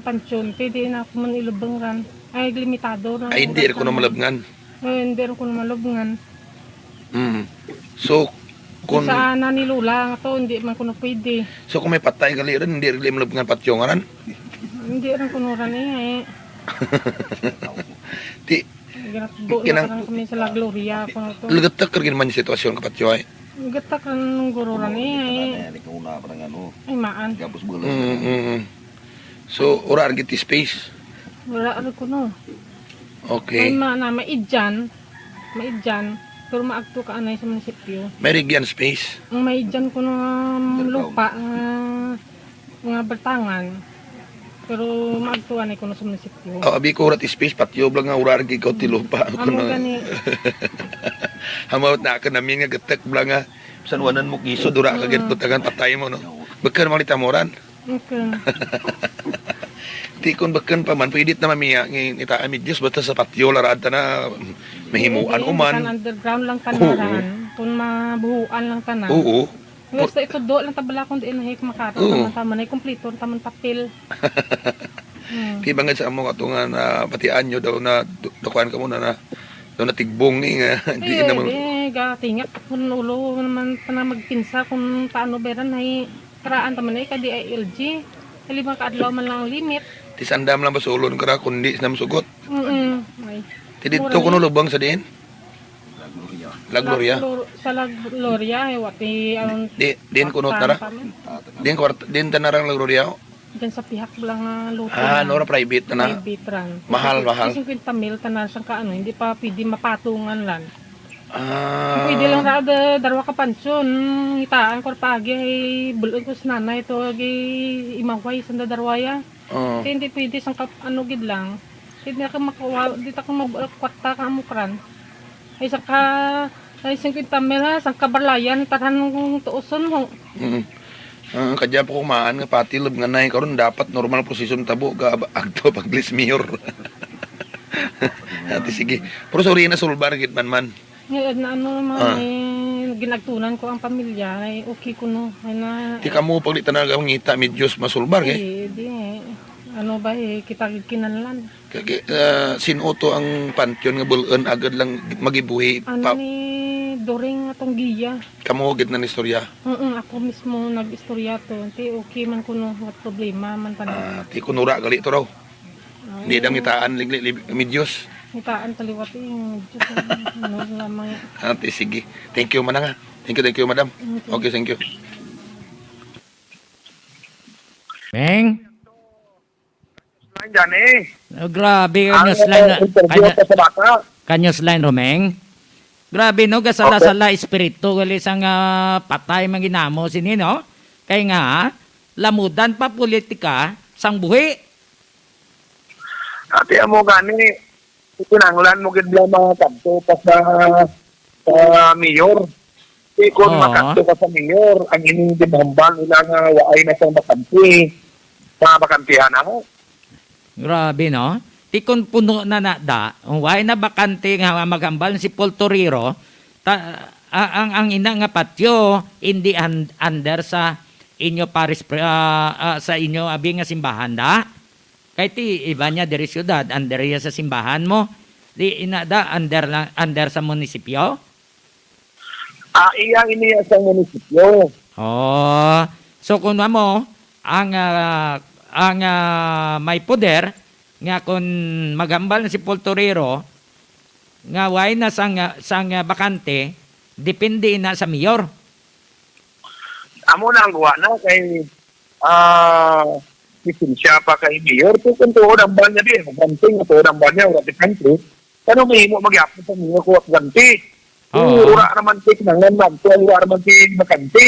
pansyon, kay di na ako man ilubang ran. Ay, limitado na Ay, ang hindi ra kuno lang. Malubngan. Ay, hindi ra kuno malubngan. Mm. So, kung Sa ana ni Lola nga to, hindi man kuno pwede. So, kung may patay gali rin, hindi rin malubngan patyo nga ran? Hindi rin kuno ran eh, eh. Di, Ginatbo na kinang- ka lang kami sa La Gloria, kuno to. Lagatak ra gid man yung sitwasyon ka patyo ay. Gatak ang guro ran eh, eh. Ay, maan. Mm, mm, mm. So, ura ang giti space? Wala rin kuno. Okay. May ma-, na, maidyan. Maidyan. Pero maagto ka anay sa munisipyo. May rigyan space? Ang maidyan ko ng lupa, ah, mga baltangan. Pero maagto anay ko na sa munisipyo. Oh, abi ko urat space, patyo bla nga urar gid ko ti lupa. Amo Kuno. Gani. Hamawat na ka namin nga gatek bla nga. Bisan wanan mo giso, dura ka Mm. gid butangan, patay mo, no? Bakal malita moran. Okay. Di kun bakun pa man, pwede na mamiya, ngi-, ngitaan mi Diyos, basta sa patyo, laraan ta na, mahimuan Hindi, uman. Bisan underground lang Oo. Tanaran, kung mabuhuan lang tanan. Oo. Basta ito do lang tabala kung diin hik makaro Oo. Taman taman ay kumpleto taman papel. Hmm. Kay bangod sa amo ato nga napatian nyo daw na du-, dakuan ka muna na daw natigbong ni nga di Ay, naman di, gatingak kun ulo naman pa na magpinsa kung paano beran ay karaan taman ay kadi ay L G. Ay, lima ka adlaw man lang ang limit. Tis andam lang basulon kara kundi sa namsugot. Mm-mm. Ay. Ti dito Mura kuno ni. Lubang sa diin? La Gloria. La Glor-, sa La Gloria, eh, wati ang Di, din kuno kwarta tara? Kami. Din kwarta, din tanarang La Gloria? Diyan sa pihak lang nga luto Ah, na. Nora private na na? Private ran. Mahal, Kasi mahal. Singkwenta mil tanan siyang kaano, hindi pa pwede mapatungan lang. Ah. Pwede lang ra, da-, darwa ka pansyon, itaan ko pa agi, ay bulon ko sa nanay to, agi imaway sa darwaya. Oo. Kaya hindi pwede sang kap-, ano gid lang. Hindi ka makawa-, di ta ka mag-, kwarta ka amukran. Ay, saka, ay, singkwenta mil ha, sang kabalayan, tanan kong tuuson mo. Mm. Ah, kadya po kumaan nga pati lub nga nay karon dapat normal prosesyon tabo ga agto pag-list mayor. Ate, sige. Pero sorry na sulbar gid man man. Ngayon na ano naman, Ah. Eh, ginagtunan ko ang pamilya, ay okay ko no. Ay na, Di ka mo pag di ta nagangita, medyos masulbar, eh. Ay, di eh. Ano ba eh, kita kinanlan. Kaya, ah, sino to ang panteon nga bulon agad lang magibuhi Ano pa? Ni Doring atong giya. Kamo gid na istorya. Mm, ako mismo nag-istorya to. Ti okay man kuno, what problema man tanan. Ah, ti kunura gali to raw. Ay. Hindi daw ngitaan ligli lib-, medyos. Ngitaan taliwat eh, medyos. Ano lamang. Ate, sige. Thank you, manang, ah. Thank you, thank you, madam. Okay. Okay, thank you. Meng? Lang dyan eh. Oh, grabe, Ang, kanyos line na, uh, interview kanya-, ko sa bata. Kanyos line, Romeng. Grabe, no? Gasala-sala, Okay. Espiritu, gali sang, ah, patay, man ginamo sini, no? Kay nga, lamudan pa politika, sang buhi. Ate, amo gani, kinahanglan mo gid lang mga kadto pa sa, sa mayor. Di kun Oo. Makadto ka sa mayor, ang ining ginhambal nila nga waay na sang bakante, mga bakantihan ako. Grabe, no? Ti kun puno na na da, waay na bakante nga maghambal si Poltorero, ta-, a-, ang, ang ina nga patyo, hindi un-, under sa inyo paris pre-, ah, ah, sa inyo abi nga simbahan da? Kay ti iba niya diri siyudad, under iya sa simbahan mo. Di ina da, under lang, under sa munisipyo? Ah, iya ini sa munisipyo. Oh. So, kung mo, ang, ah, ang, ah, may poder, nga kon maghambal na si Pulturero nga way na sang, sang bakante, depende na sa mayor. Amo na ang guwa na kay, ah, lisensya pa kay mayor. Pero kung tuod ang ban niya, di, maganti nga tuod ang ban niya, wala di country. Ano mahimo magyapon sa mayor kung ganti? Oo. Wala naman ti kinahanglan man, wala naman ti bakante.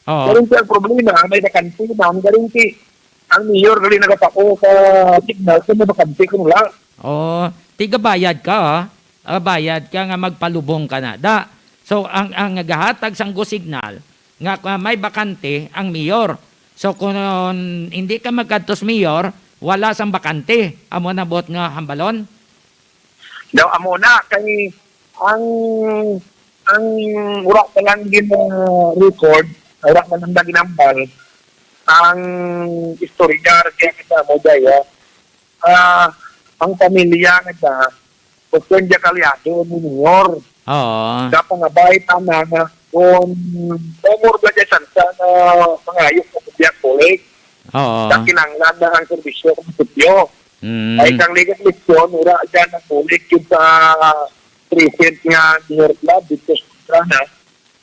Oo. Pero ang problema, may bakante man, galing ti ang mayor gali nagapako sa signal kung may bakante kung wala. Oh, tigabayad ka, ah. Ah, bayad ka nga magpalubong ka na. Da, so, ang, ang nagahatag sang go signal nga, ah, may bakante ang mayor. So, kung hindi ka magkadto sa mayor, wala sang bakante. Amo na buot nga hambalon? Daw amo na, kay ang, ang wala pa lang gin-, ah, record, wala pa lang ginambal ang istorya kaya kita mo daya. Ah, ang pamilya nga siya, gusto niya kalyado ni Mayor. Oo. Sa pangabay, tama nga, kung more ba siya sansa na mangayok sa public, Oo. sa kinanglan na ang serbisyo sa munisipyo. Mm. Ay, kang legal eleksyon, wala siya nagbulig yun sa present nga Mayor Club, dito sa Strana,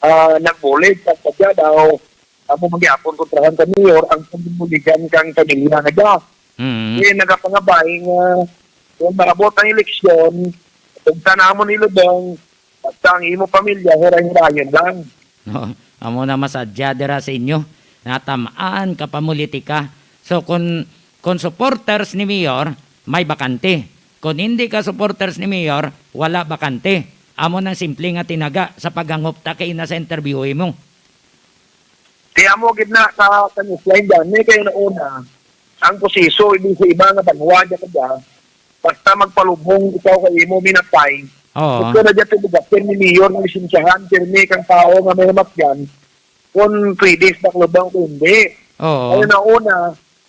ah, nagbulig, sa siya daw, amo magyapon kontrahan sa Mayor, ang pagbuligan kang pamilya nga siya. Mm. Kaya nagapangabay nga kung maabot ang eleksyon, kung sa namon ilubong, basta ang imo pamilya, hiray-hirayon lang. No, amo na masadya dira sa inyo. Natamaan ka pamulitika. So, kung, kung supporters ni Mayor, may bakante. Kung hindi ka supporters ni Mayor, wala bakante. Amo nang simple nga tinaga sa paghangop ta kay ina sa interview mo. Kaya mo gid na sa, sa newsline dyan, may kayo na una, ang proseso, ibig sa iba nga banwa dyan ka dyan, basta magpalubong ikaw kay imo minapay, Oo. gusto na dyan tubugasin ni Mayor ng lisensyahan, pirmi kang tao nga may namatyan, kung pwede sa paklubong kung hindi. Oo. Kaya na una,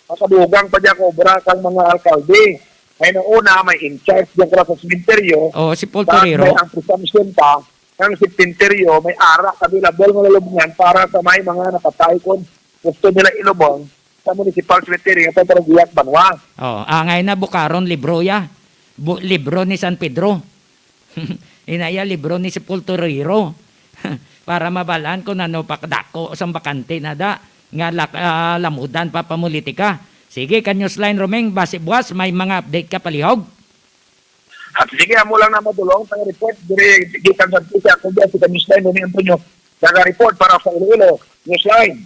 makadugang pa dyan kobra kang mga alkalde. Kaya na una, may in charge dyan ka sa sementeryo, Oo, si Paul tapos Torero. may ang presumption pa, ang sementeryo, may ara available nga lalubngan para sa may mga napatay kung gusto nila ilubong sa municipal cemetery nga sa Paraguay at Banwa. Oh, angay na bukaron libro ya. Bu-, libro ni San Pedro. Inaya libro ni Sepulturero. Para mabalaan kung ano pa kadako sang bakante na da nga lak-, ah, lamudan pa pamulitika. Sige, ka Newsline Romeng, basi buwas may mga update ka palihog. At sige, amo lang na madulong sa report diri gikan sa Antique, ako dyan si Kamislan Rene Antonio, naga-report para sa Iloilo Newsline.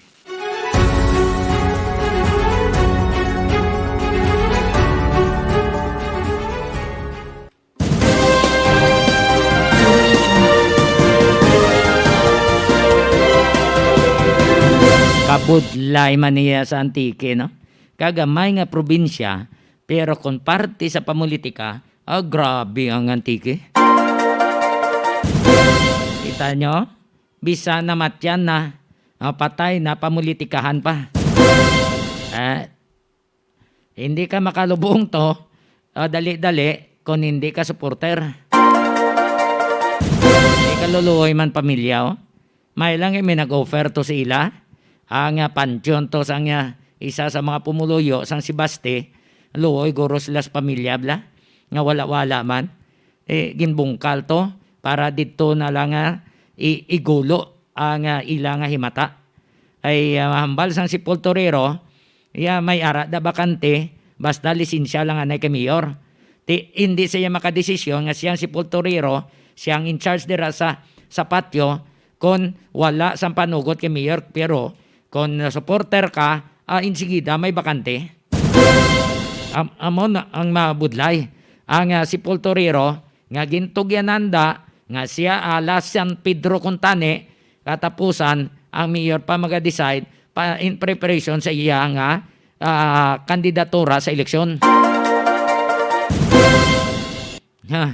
Kabudlay man niya sa Antique, no? Kagamay nga probinsya, pero kung parte sa pamulitika, ah, grabe ang Antique. Kita nyo? Bisan namatyan na, ah, patay na, pamulitikahan pa. Eh, hindi ka makalubong to, ah, dali-dali kung hindi ka supporter. Hindi ka luluoy man pamilya, oh. May lang may nag-offer to sa ila. Ang, ah, pansyon to sang, ah, isa sa mga pumuluyo sang si Baste, luoy guro sila sa pamilya bla, nga wala-wala man. Eh, ginbungkal to para didto na lang nga i-, igulo ang, ah, ila nga himata. Ay, ah, hambal sang Sepulturero, iya may ara da bakante, basta lisensya lang anay kay mayor. Ti, hindi siya makadesisyon nga siyang Sepulturero, siyang in charge dira sa, sa patio, kon wala sang panugot kay mayor, pero kon supporter ka, ah, insigida may bakante. Am-, amo na ang mabudlay. Ang, ah, Sepulturero nga gintugyanan da nga siya ala San Pedro kuntani, katapusan ang mayor pa maga-decide pa in preparation sa iya nga, ah, kandidatura sa eleksyon. Ha.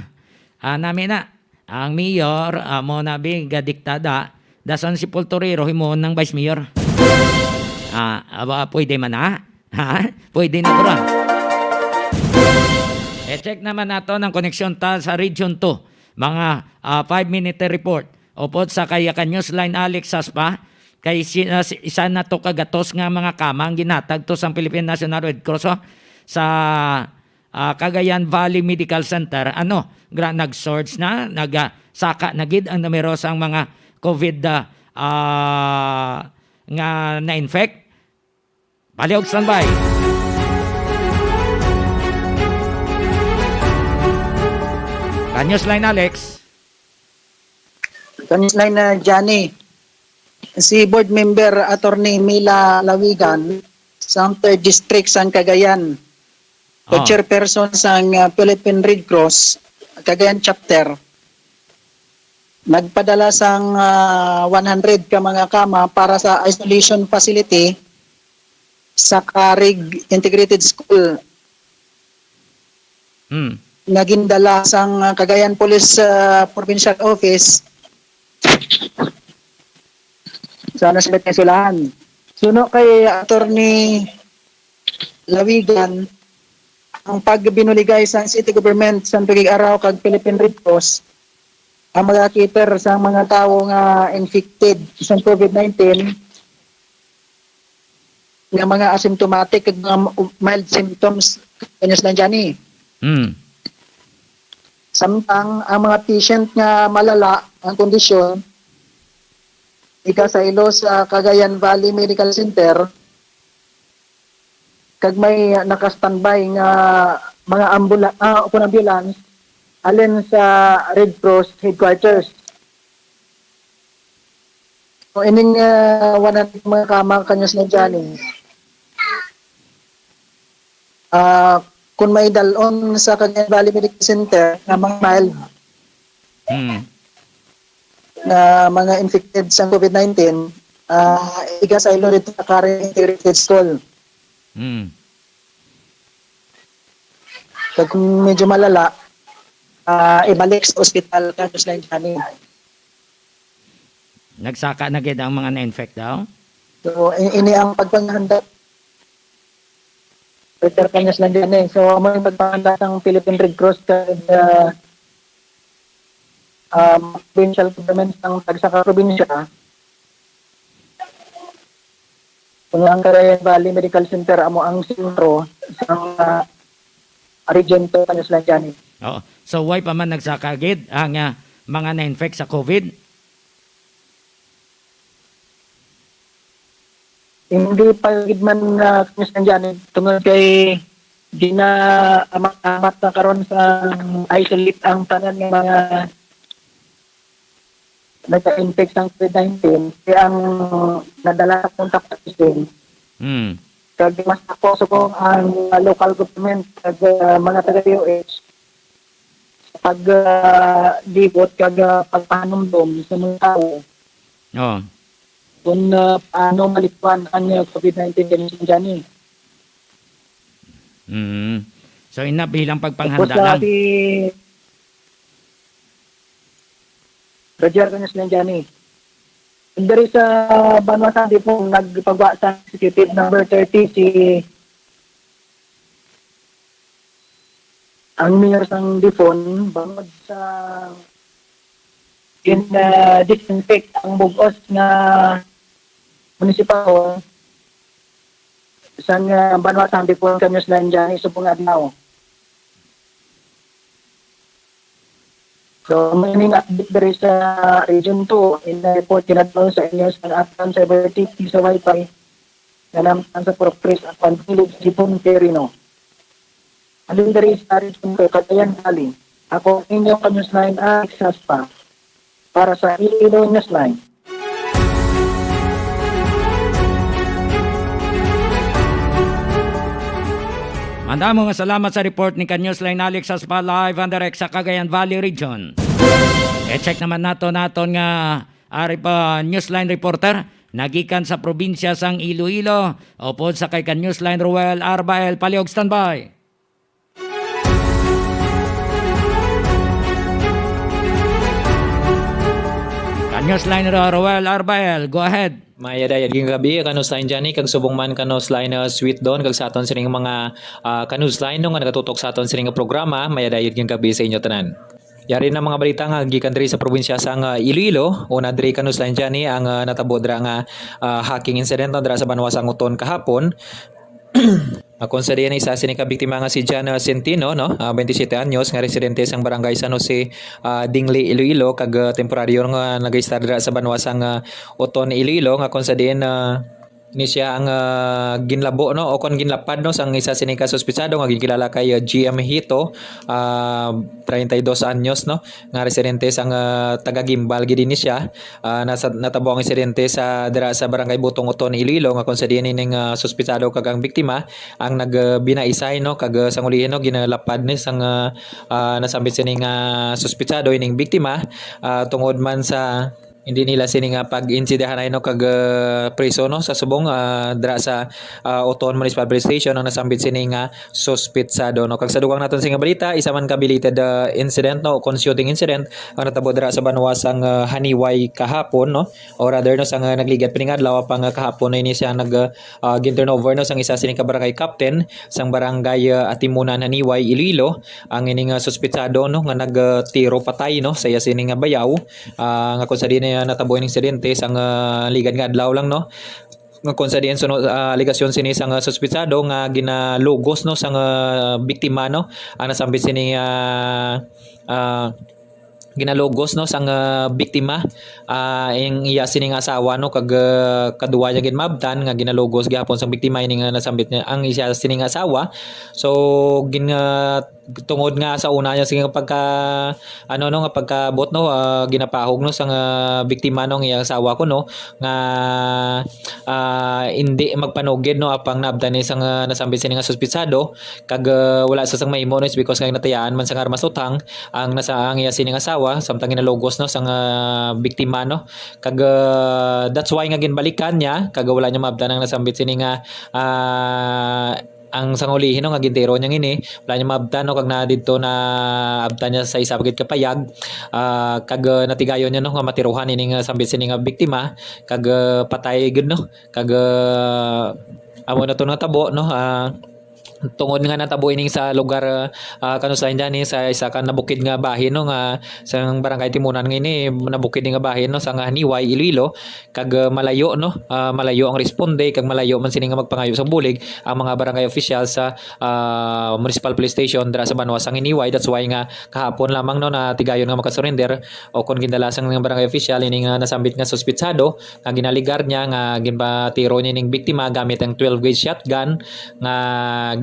Ah, nami na. Ang mayor, amo na bi, gadiktada. Dasan si Pultorero himuon ng vice mayor. Ah, aba, pwede man na. Ha? Pwede na, bro. E-check naman nato ang koneksyon ta sa Region two. Mga, ah, five-minute report. Upod sa kay ka Newsline Alex Saspa, kay si-, ah, si-, isa na to ka gatos nga mga kama ang ginhatag to sang Philippine National Red Cross, oh, sa ah, Cagayan Valley Medical Center, ano, gra-, nag-surge na, nag, ah, saka na gid ang numero sang mga COVID, ah, ah, nga na-infect. Palihog, standby. Ka Newsline, Alex. Ka Newsline, ah, Johnny. Si Board Member Attorney Mila Lawigan sang Third District sang Cagayan, o Ah. Chairperson sang, ah, Philippine Red Cross Cagayan Chapter, nagpadala sang, ah, one hundred ka mga kama para sa isolation facility sa Carig Integrated School Hmm. nga gindala sang, ah, Cagayan Police, ah, Provincial Office sa Nasibit nga Eskwelahan. Suno kay Attorney Lawigan, ang pagbinuligay sang city government sang Tugig Araw kag Philippine Red Cross, ang mga cater sa mga tawo nga infected sa COVID nineteen nga mga asymptomatic kag mga mild symptoms, Ka Newsline Johnny. Hmm. Samtang ang mga patient nga malala ang kondisyon, igasaylo sa Cagayan Valley Medical Center, kag may naka-standby nga mga ambula-, ah, kun ambulance, halin sa Red Cross headquarters. So, ining, ah, one hundred mga kama, Ka Newsline Johnny, ah, kung may dalon sa Cagayan Valley Medical Center nga mga mild, Hmm. na mga infected sa COVID nineteen, ah, igasaylo dito sa Carig Integrated School. Hmm. Kag kung medyo malala, ah, ibalik sa ospital, Ka Newsline Johnny. Nagsaka na gid ang mga na-infect daw? So, i-, ini ang pagpanghanda. Peter Cañas lang din eh. So, amo yung pagpanghanda sang Philippine Red Cross kag, ah, um, provincial government sang tagsa ka probinsya. Kung ang Cagayan Valley Medical Center amo ang sentro sang, ah, region to, Ka Newsline Johnny. Oo. So, wala pa man nagsaka gid ang, ah, mga na-infect sa COVID? Hindi pa gid man, ah, Ka Newsline Johnny, tungod kay gina-amat-amat na karon sa isolate ang tanan nga mga nagka-infect sang COVID nineteen, kaya ang nadala sa contact tracing, Hmm. kag mas ako subong ang, ah, local government kag, ah, mga taga D O H sa pag, ah, libot kag, ah, pagpahanumdom sa mga tawo Oh. kung, ah, paano malikwan ang, ah, COVID nineteen, Ka Newsline Johnny. Mm. So, ina, bilang Tapos pagpanghanda sa lang. si Roger Cañas Lanjani. Diri sa Banwa Sandy po, nagpagwa sa executive number thirty si ang mayor sang Difon, bangod sa in, ah, disinfect ang bug-os nga municipal hall sang, ah, Banwa sang Difon, Ka Newsline Johnny, subong nga adlaw. So, may ning update diri sa Region two, in the report kinadto sa inyo sa Atlan Cyber T P sa Wi-Fi, nga namtan sa Purok Tres, Atlan Village, Difon, Quirino. Halin diri sa Region two, Cagayan Valley. Ako ang inyo Ka Newsline, Alex Haspa, para sa Iloilo Newsline. Madamo nga salamat sa report ni Ka Newsline Alex Haspa, live and direct sa Cagayan Valley Region. I-check naman nato naton nga ari pa Newsline reporter nagikan sa probinsya sang Iloilo, upod sa kay Ka Newsline Roel Arbael. Palihog, standby. Ka Newsline Ro-, Roel Arbael, go ahead. Mayadayad nga gabi, Ka Newsline Johnny, kag subong man Ka Newsline, uh, Sweet Don, kag sa aton sining mga, uh, Ka Newsline, no, nga nagatutok sa aton sining programa, mayadayad nga gabi sa inyo tanan. Yari na mga balita nga gikan diri sa probinsya sang, uh, Iloilo, una diri Ka Newsline Johnny ang, uh, natabo dira nga, uh, hacking incident, no, dira sa Banwa sang Uton kahapon. Ah, kung sa diyan, isa sini ka biktima nga si John, ah, Centino, no? Ah, twenty-seven anyos, nga residente sang barangay San Jose, ah, Dingli, Iloilo, kag, ah, temporaryo nga nag-istar dira sa banwa sang, ah, Oton, Iloilo, nga kung sa diin, ah, ni siya ang, ah, ginlabo, no? O kon ginlapad, no? Sang isa sini ka suspitsado nga ginkilala kay, ah, G M Hito, ah, treinta y dos anyos, no? Nga residente sang, ah, taga Guimbal gid ni siya. Ah, nasa, natabo ang insidente sa, dira sa Barangay Butong, Oton, Iloilo, nga kung sa diin ining, ah, suspitsado kag ang biktima ang nagbinaisay, no, kag, ah, sang ulihi, no, ginalapad ni sang, ah, ah, nasambit sini nga suspitsado ining biktima, ah, tungod man sa hindi nila sini nga pag-insidahanay, no, kag, ah, priso, no, sa subong, ah, dira sa, ah, Oton Municipal Police Station ang nasambit sini nga suspitsado, no. Kag sa dugang naton sini nga balita, isa man ka belated, ah, incident, no, kon shooting incident ang natabo dira sa banwa sang, ah, Haniway kahapon, no, or rather, no, sang, ah, nagligad pa ning adlaw, apang, ah, kahapon na ini siya nag, ah, gin-turnover, no, sang isa sini ka barangay captain sang barangay, ah, Atimunan, Haniway, Iloilo, ang ining, ah, suspitsado, no, nga nagtiro patay, no, sa iya sini nga bayaw, ah, nga kung sa diin niya natabo ining insidente sang, ah, ligad nga adlaw lang, no, nga kung sa diin sunod, ah, alegasyon sini sang, ah, suspitsado nga ginalugos, no, sang, ah, biktima, no, ang nasambit sini, ah, ah, ginalugos, no, sang, ah, biktima, ah, ang iya sini nga asawa, no, kag, ah, kaduwa niya gid maabtan nga ginalugos gihapon sang biktima ini nga nasambit niya ang iya sini nga asawa. So gin, ah, tungod nga sa una niya sini nga pagka ano, no, nga pagkabot, no, ah, ginapahog, no, sang, ah, biktima, no, ang iyang asawa ko, no, nga, ah, hindi magpanugid, no, apang naabtan ni sang, ah, nasambit sini nga suspitsado, kag, ah, wala sa sang mahimo, no, is because nga natayaan man sang armas uthang ang nasa ang iya sining asawa, samtang ginalugos, no, sang, ah, biktima, no, kag, ah, that's why nga ginbalikan niya, kag wala niya maabtan ang nasambit sini nga, ah, ang sangulihi, no, nga gintiro niya ngini, wala niya maabtan, no, kag na didto na abtan niya sa isa pa gid ka payag, ah, kag, ah, natigayon niya, no, nga matiruhan ini nga sambit sini nga biktima, kag, ah, patay gid, no, kag, ah, amo na to natabo, no, ah, tungod nga natabo ining sa lugar, ah, ah, kanus-a ini, sa isa ka nabukid nga bahin, no, nga sa barangay Timunan nga ini, nabukid nga bahin, no, sa nga Haniway, Iloilo, kag, ah, malayo, no, ah, malayo ang responde, kag malayo man sini nga magpangayo sa bulig ang mga barangay official sa, ah, Municipal Police Station dira sa banwa sang Haniway. That's why nga kahapon lamang, no, natigayon nga makasurrender o kon gindala sang barangay official ini nga nasambit nga suspitsado nga ginaligar niya nga ginpatiro niya ning biktima gamit ang twelve gauge shotgun nga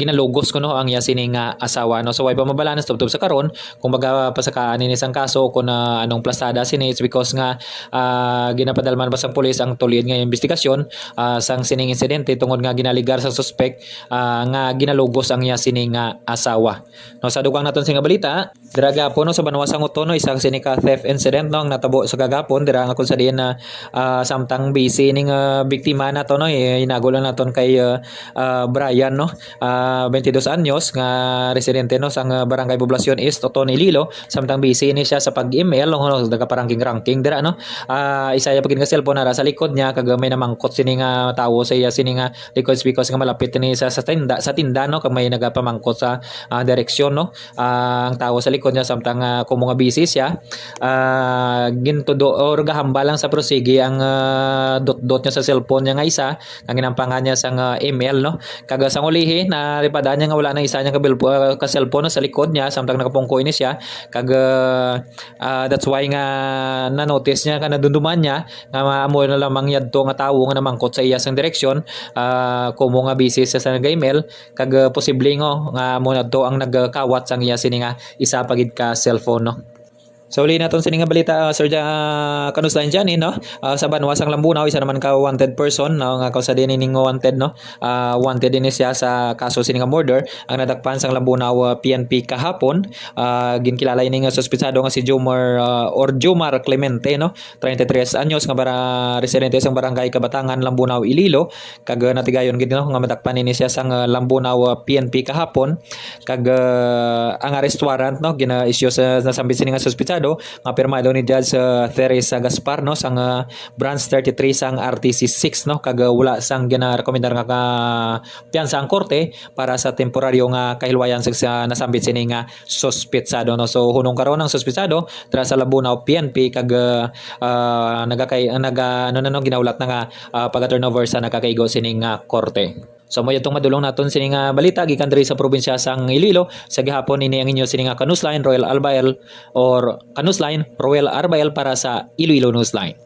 ginalugos kuno ang iya sini nga asawa, no. So, way pa mabalaan sa tubtob sa karon kung baga pasakaan ini sang kaso o kung, ah, anong plasada sini. It's because nga, ah, ginapadalman pa sang pulis ang tulid nga investigasyon, ah, sang sining insidente tungod nga ginaligar sa suspek, ah, nga ginalugos ang iya sini nga asawa. No, sa dugang naton sini nga balita, dira gapon, no, sa banwa sang Oton, no, isa sini ka theft incident, no, ang natabo sa kagapon dira nga kung sa diin na, ah, samtang busy ning, ah, biktima nato, no, eh, inago lang naton kay, ah, ah, Brian, no, ah, twenty-dos anyos nga residente, no, sang, ah, Barangay Poblacion East, Oton, Iloilo, samtang busy ni siya sa pag-M L, no, nagaparangking-rangking dira, no. Ah, isa iya pa gid nga cellphone nara sa likod niya, kag may namangkot sini nga tawo sa iya sini nga likod, because nga malapit ni sa, sa tinda, sa tinda, no, kag may nagapamangkot sa, ah, direksyon, no. Ah, ang tawo sa likod niya, samtang, ah, kumo nga busy siya, ah, gintudo or gahambal lang sa prosige ang, ah, dotdot niya sa cellphone niya nga isa, nga ginampangan niya sang, ah, M L, no. Kag sang ulihi, naripadaan niya nga wala nang isa niya ka bilpo-, ah, ka cellphone, no, sa likod niya, samtang nakapungko ini siya. Kag, ah, ah, that's why nga na-notice niya, nga nadumduman niya, nga ma-, amo na lamang yadto nga tawo nga namangkot sa iya sang direksyon, ah, kumo nga busy siya sa nag-M L, kag, ah, posible nga, nga amo na to ang nagkawat sang iya sini nga isa pa gid ka cellphone, no? So, uli naton sini nga balita, ah, Sir Ja-, ah, Kanus Lain Jani, no? Ah, sa banwa sang Lambunao, isa naman ka wanted person, no? Nga kung sa diin ining wanted, no? Ah, wanted ini siya sa kaso sini nga murder. Ang nadakpan sang Lambunao, ah, P N P kahapon, ah, ginkilala ini nga suspitsado nga si Jomar, ah, or Jomar Clemente, no? Treinta y tres anyos nga bara-, residente sang barangay Kabatangan, Lambunao, Iloilo, kag, uh, natigayon gid, no, nga madakpan ini siya sang, uh, Lambunao, uh, P N P kahapon, kag, uh, ang arrest warrant, no, gina-issue sa nasambit sini nga suspitsado nga pirmado ni Judge, uh, Teresa Gaspar, no, sang, uh, Branch thirty-three sang R T C six, no, kag, uh, wala sang ginarekomendar nga ka-, piyansa ang korte para sa temporaryo nga kahilwayan sa, sa nasambit sini nga suspitsado, no. So, hunong karon ang suspitsado dira sa Lambunao P N P kag, ah, ah, nagakay-, naga-, ano na, no, ginahulat na nga, ah, paga-turnover sa nagakaigo sini nga korte. So, mao tong madulong naton sini nga balita gikan diri sa probinsya sang Iloilo. Sa gihapon, ini ang inyo sini nga ka-newsline, Roel Arbael, or ka-newsline, Roel Arbael para sa Iloilo Newsline.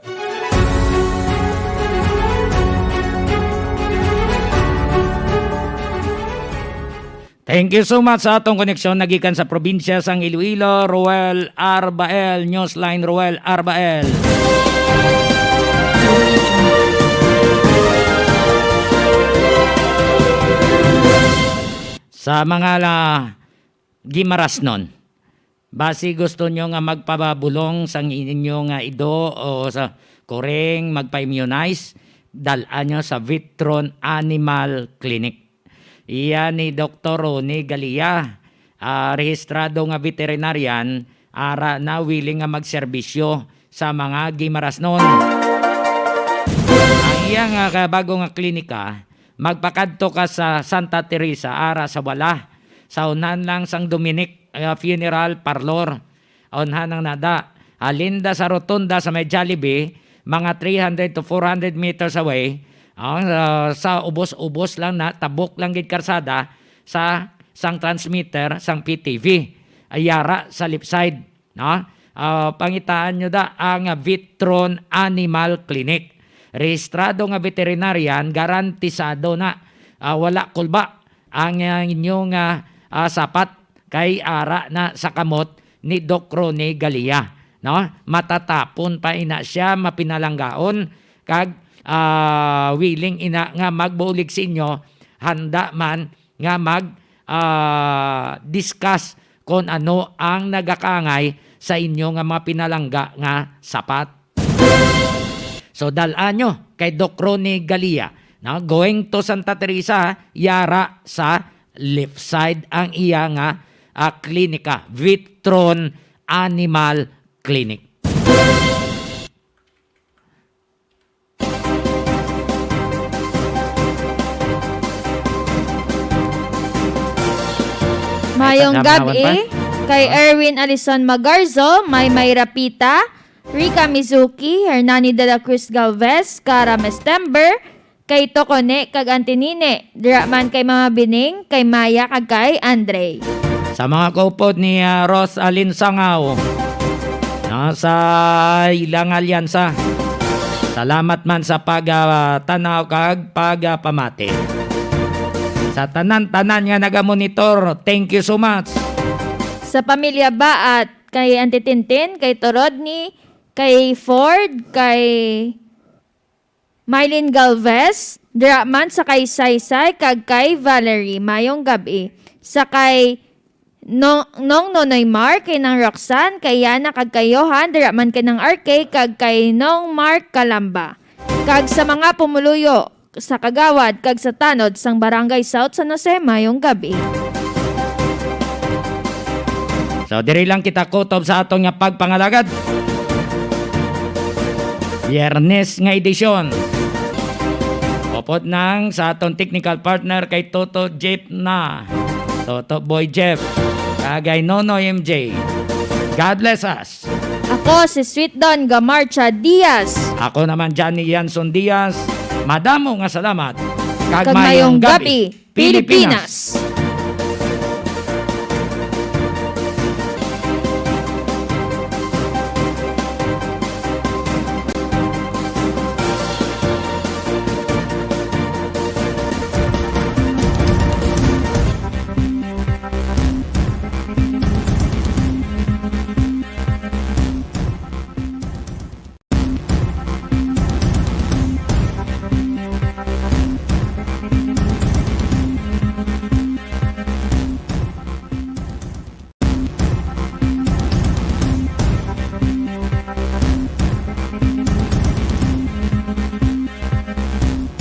Thank you so much sa atong koneksyon nagikan sa probinsya sang Iloilo, Roel Arbael, Newsline Roel Arbael. Sa mga la-, Gimarasnon, basi gusto nyo nga magpabulong sang inyo nga ido o sa kuring magpa-immunize, dal-a nyo sa Vitron Animal Clinic. Iya ni Doktor Ronnie Galia, ah, rehistrado nga veterinarian, ara na willing nga magserbisyo sa mga Gimarasnon. Ang iya nga kabago nga klinika, magpakadto ka sa Santa Teresa, ara sa wala, sa unahan lang sang Dominic, ah, Funeral Parlor. Unhan ang nada. Halin da sa rotunda sa may Jollibee, mga three hundred to four hundred meters away, ang, ah, sa ubos-ubos lang na, tabok lang gid karsada sa sang transmitter sang P T V. Ay, ara sa left side, no? Ah, pangitaan nyo da ang Vitron Animal Clinic. Rehistrado nga veterinarian, garantisado na. Ah, wala kulba ang, ah, inyong, ah, ah, sapat kay ara na sa kamot ni Doc Ronnie Galia, no? Matatapon pa ina siya, mapinalanggaon, kag, ah, willing ina nga magbulig sa inyo, handa man nga mag, ah, discuss kon ano ang nagakaangay sa inyo nga mga pinalangga nga sapat. So, dal-a nyo kay Doc Ronnie Galia, no? Going to Santa Teresa, yara sa left side ang iya nga, ah, klinika, Vitron Animal Clinic. Mayong gabi kay Erwin Alison Magarzo, May May Rapita, Rica Mizuki, Hernani de la Cruz Galvez, Kara Mestember, kay Tokone kag Antinine, dira man kay Mama Bining, kay Maya kag kay Andre. Sa mga kaupod ni, ah, Ros Alin Sangaw, no, sa ilang alyansa, salamat man sa pag, ah, tanaw kag pag, ah, pamati. Sa tanan-tanan nga nagamonitor, thank you so much. Sa pamilya Baat, kay Auntie Tintin, kay Torodni, kay Ford, kay Mylene Galvez, dira man sa kay Saysay kag kay Valerie, mayong gabi. Sa kay Nong, Nong Nonoy Mar, kay Nang Roxanne, kay Yana kag kay Johan, dira man kay Nang R K kag kay Nong Mark Kalamba. Kag sa mga pumuluyo sa Kagawad kag sa tanod sang Barangay South San Jose, mayong gabi. So, diri lang kita kutob sa aton nga pagpangalagad. Biyernes nga edisyon. Upod nang sa aton technical partner kay Toto Jeff na. Toto Boy Jeff. Kag kay Nonoy M J. God bless us. Ako si Sweet Don Gamarcha Diaz. Ako naman, Johnny Yanson Diaz. Madamo nga salamat. Kag mayong gabi, Pilipinas.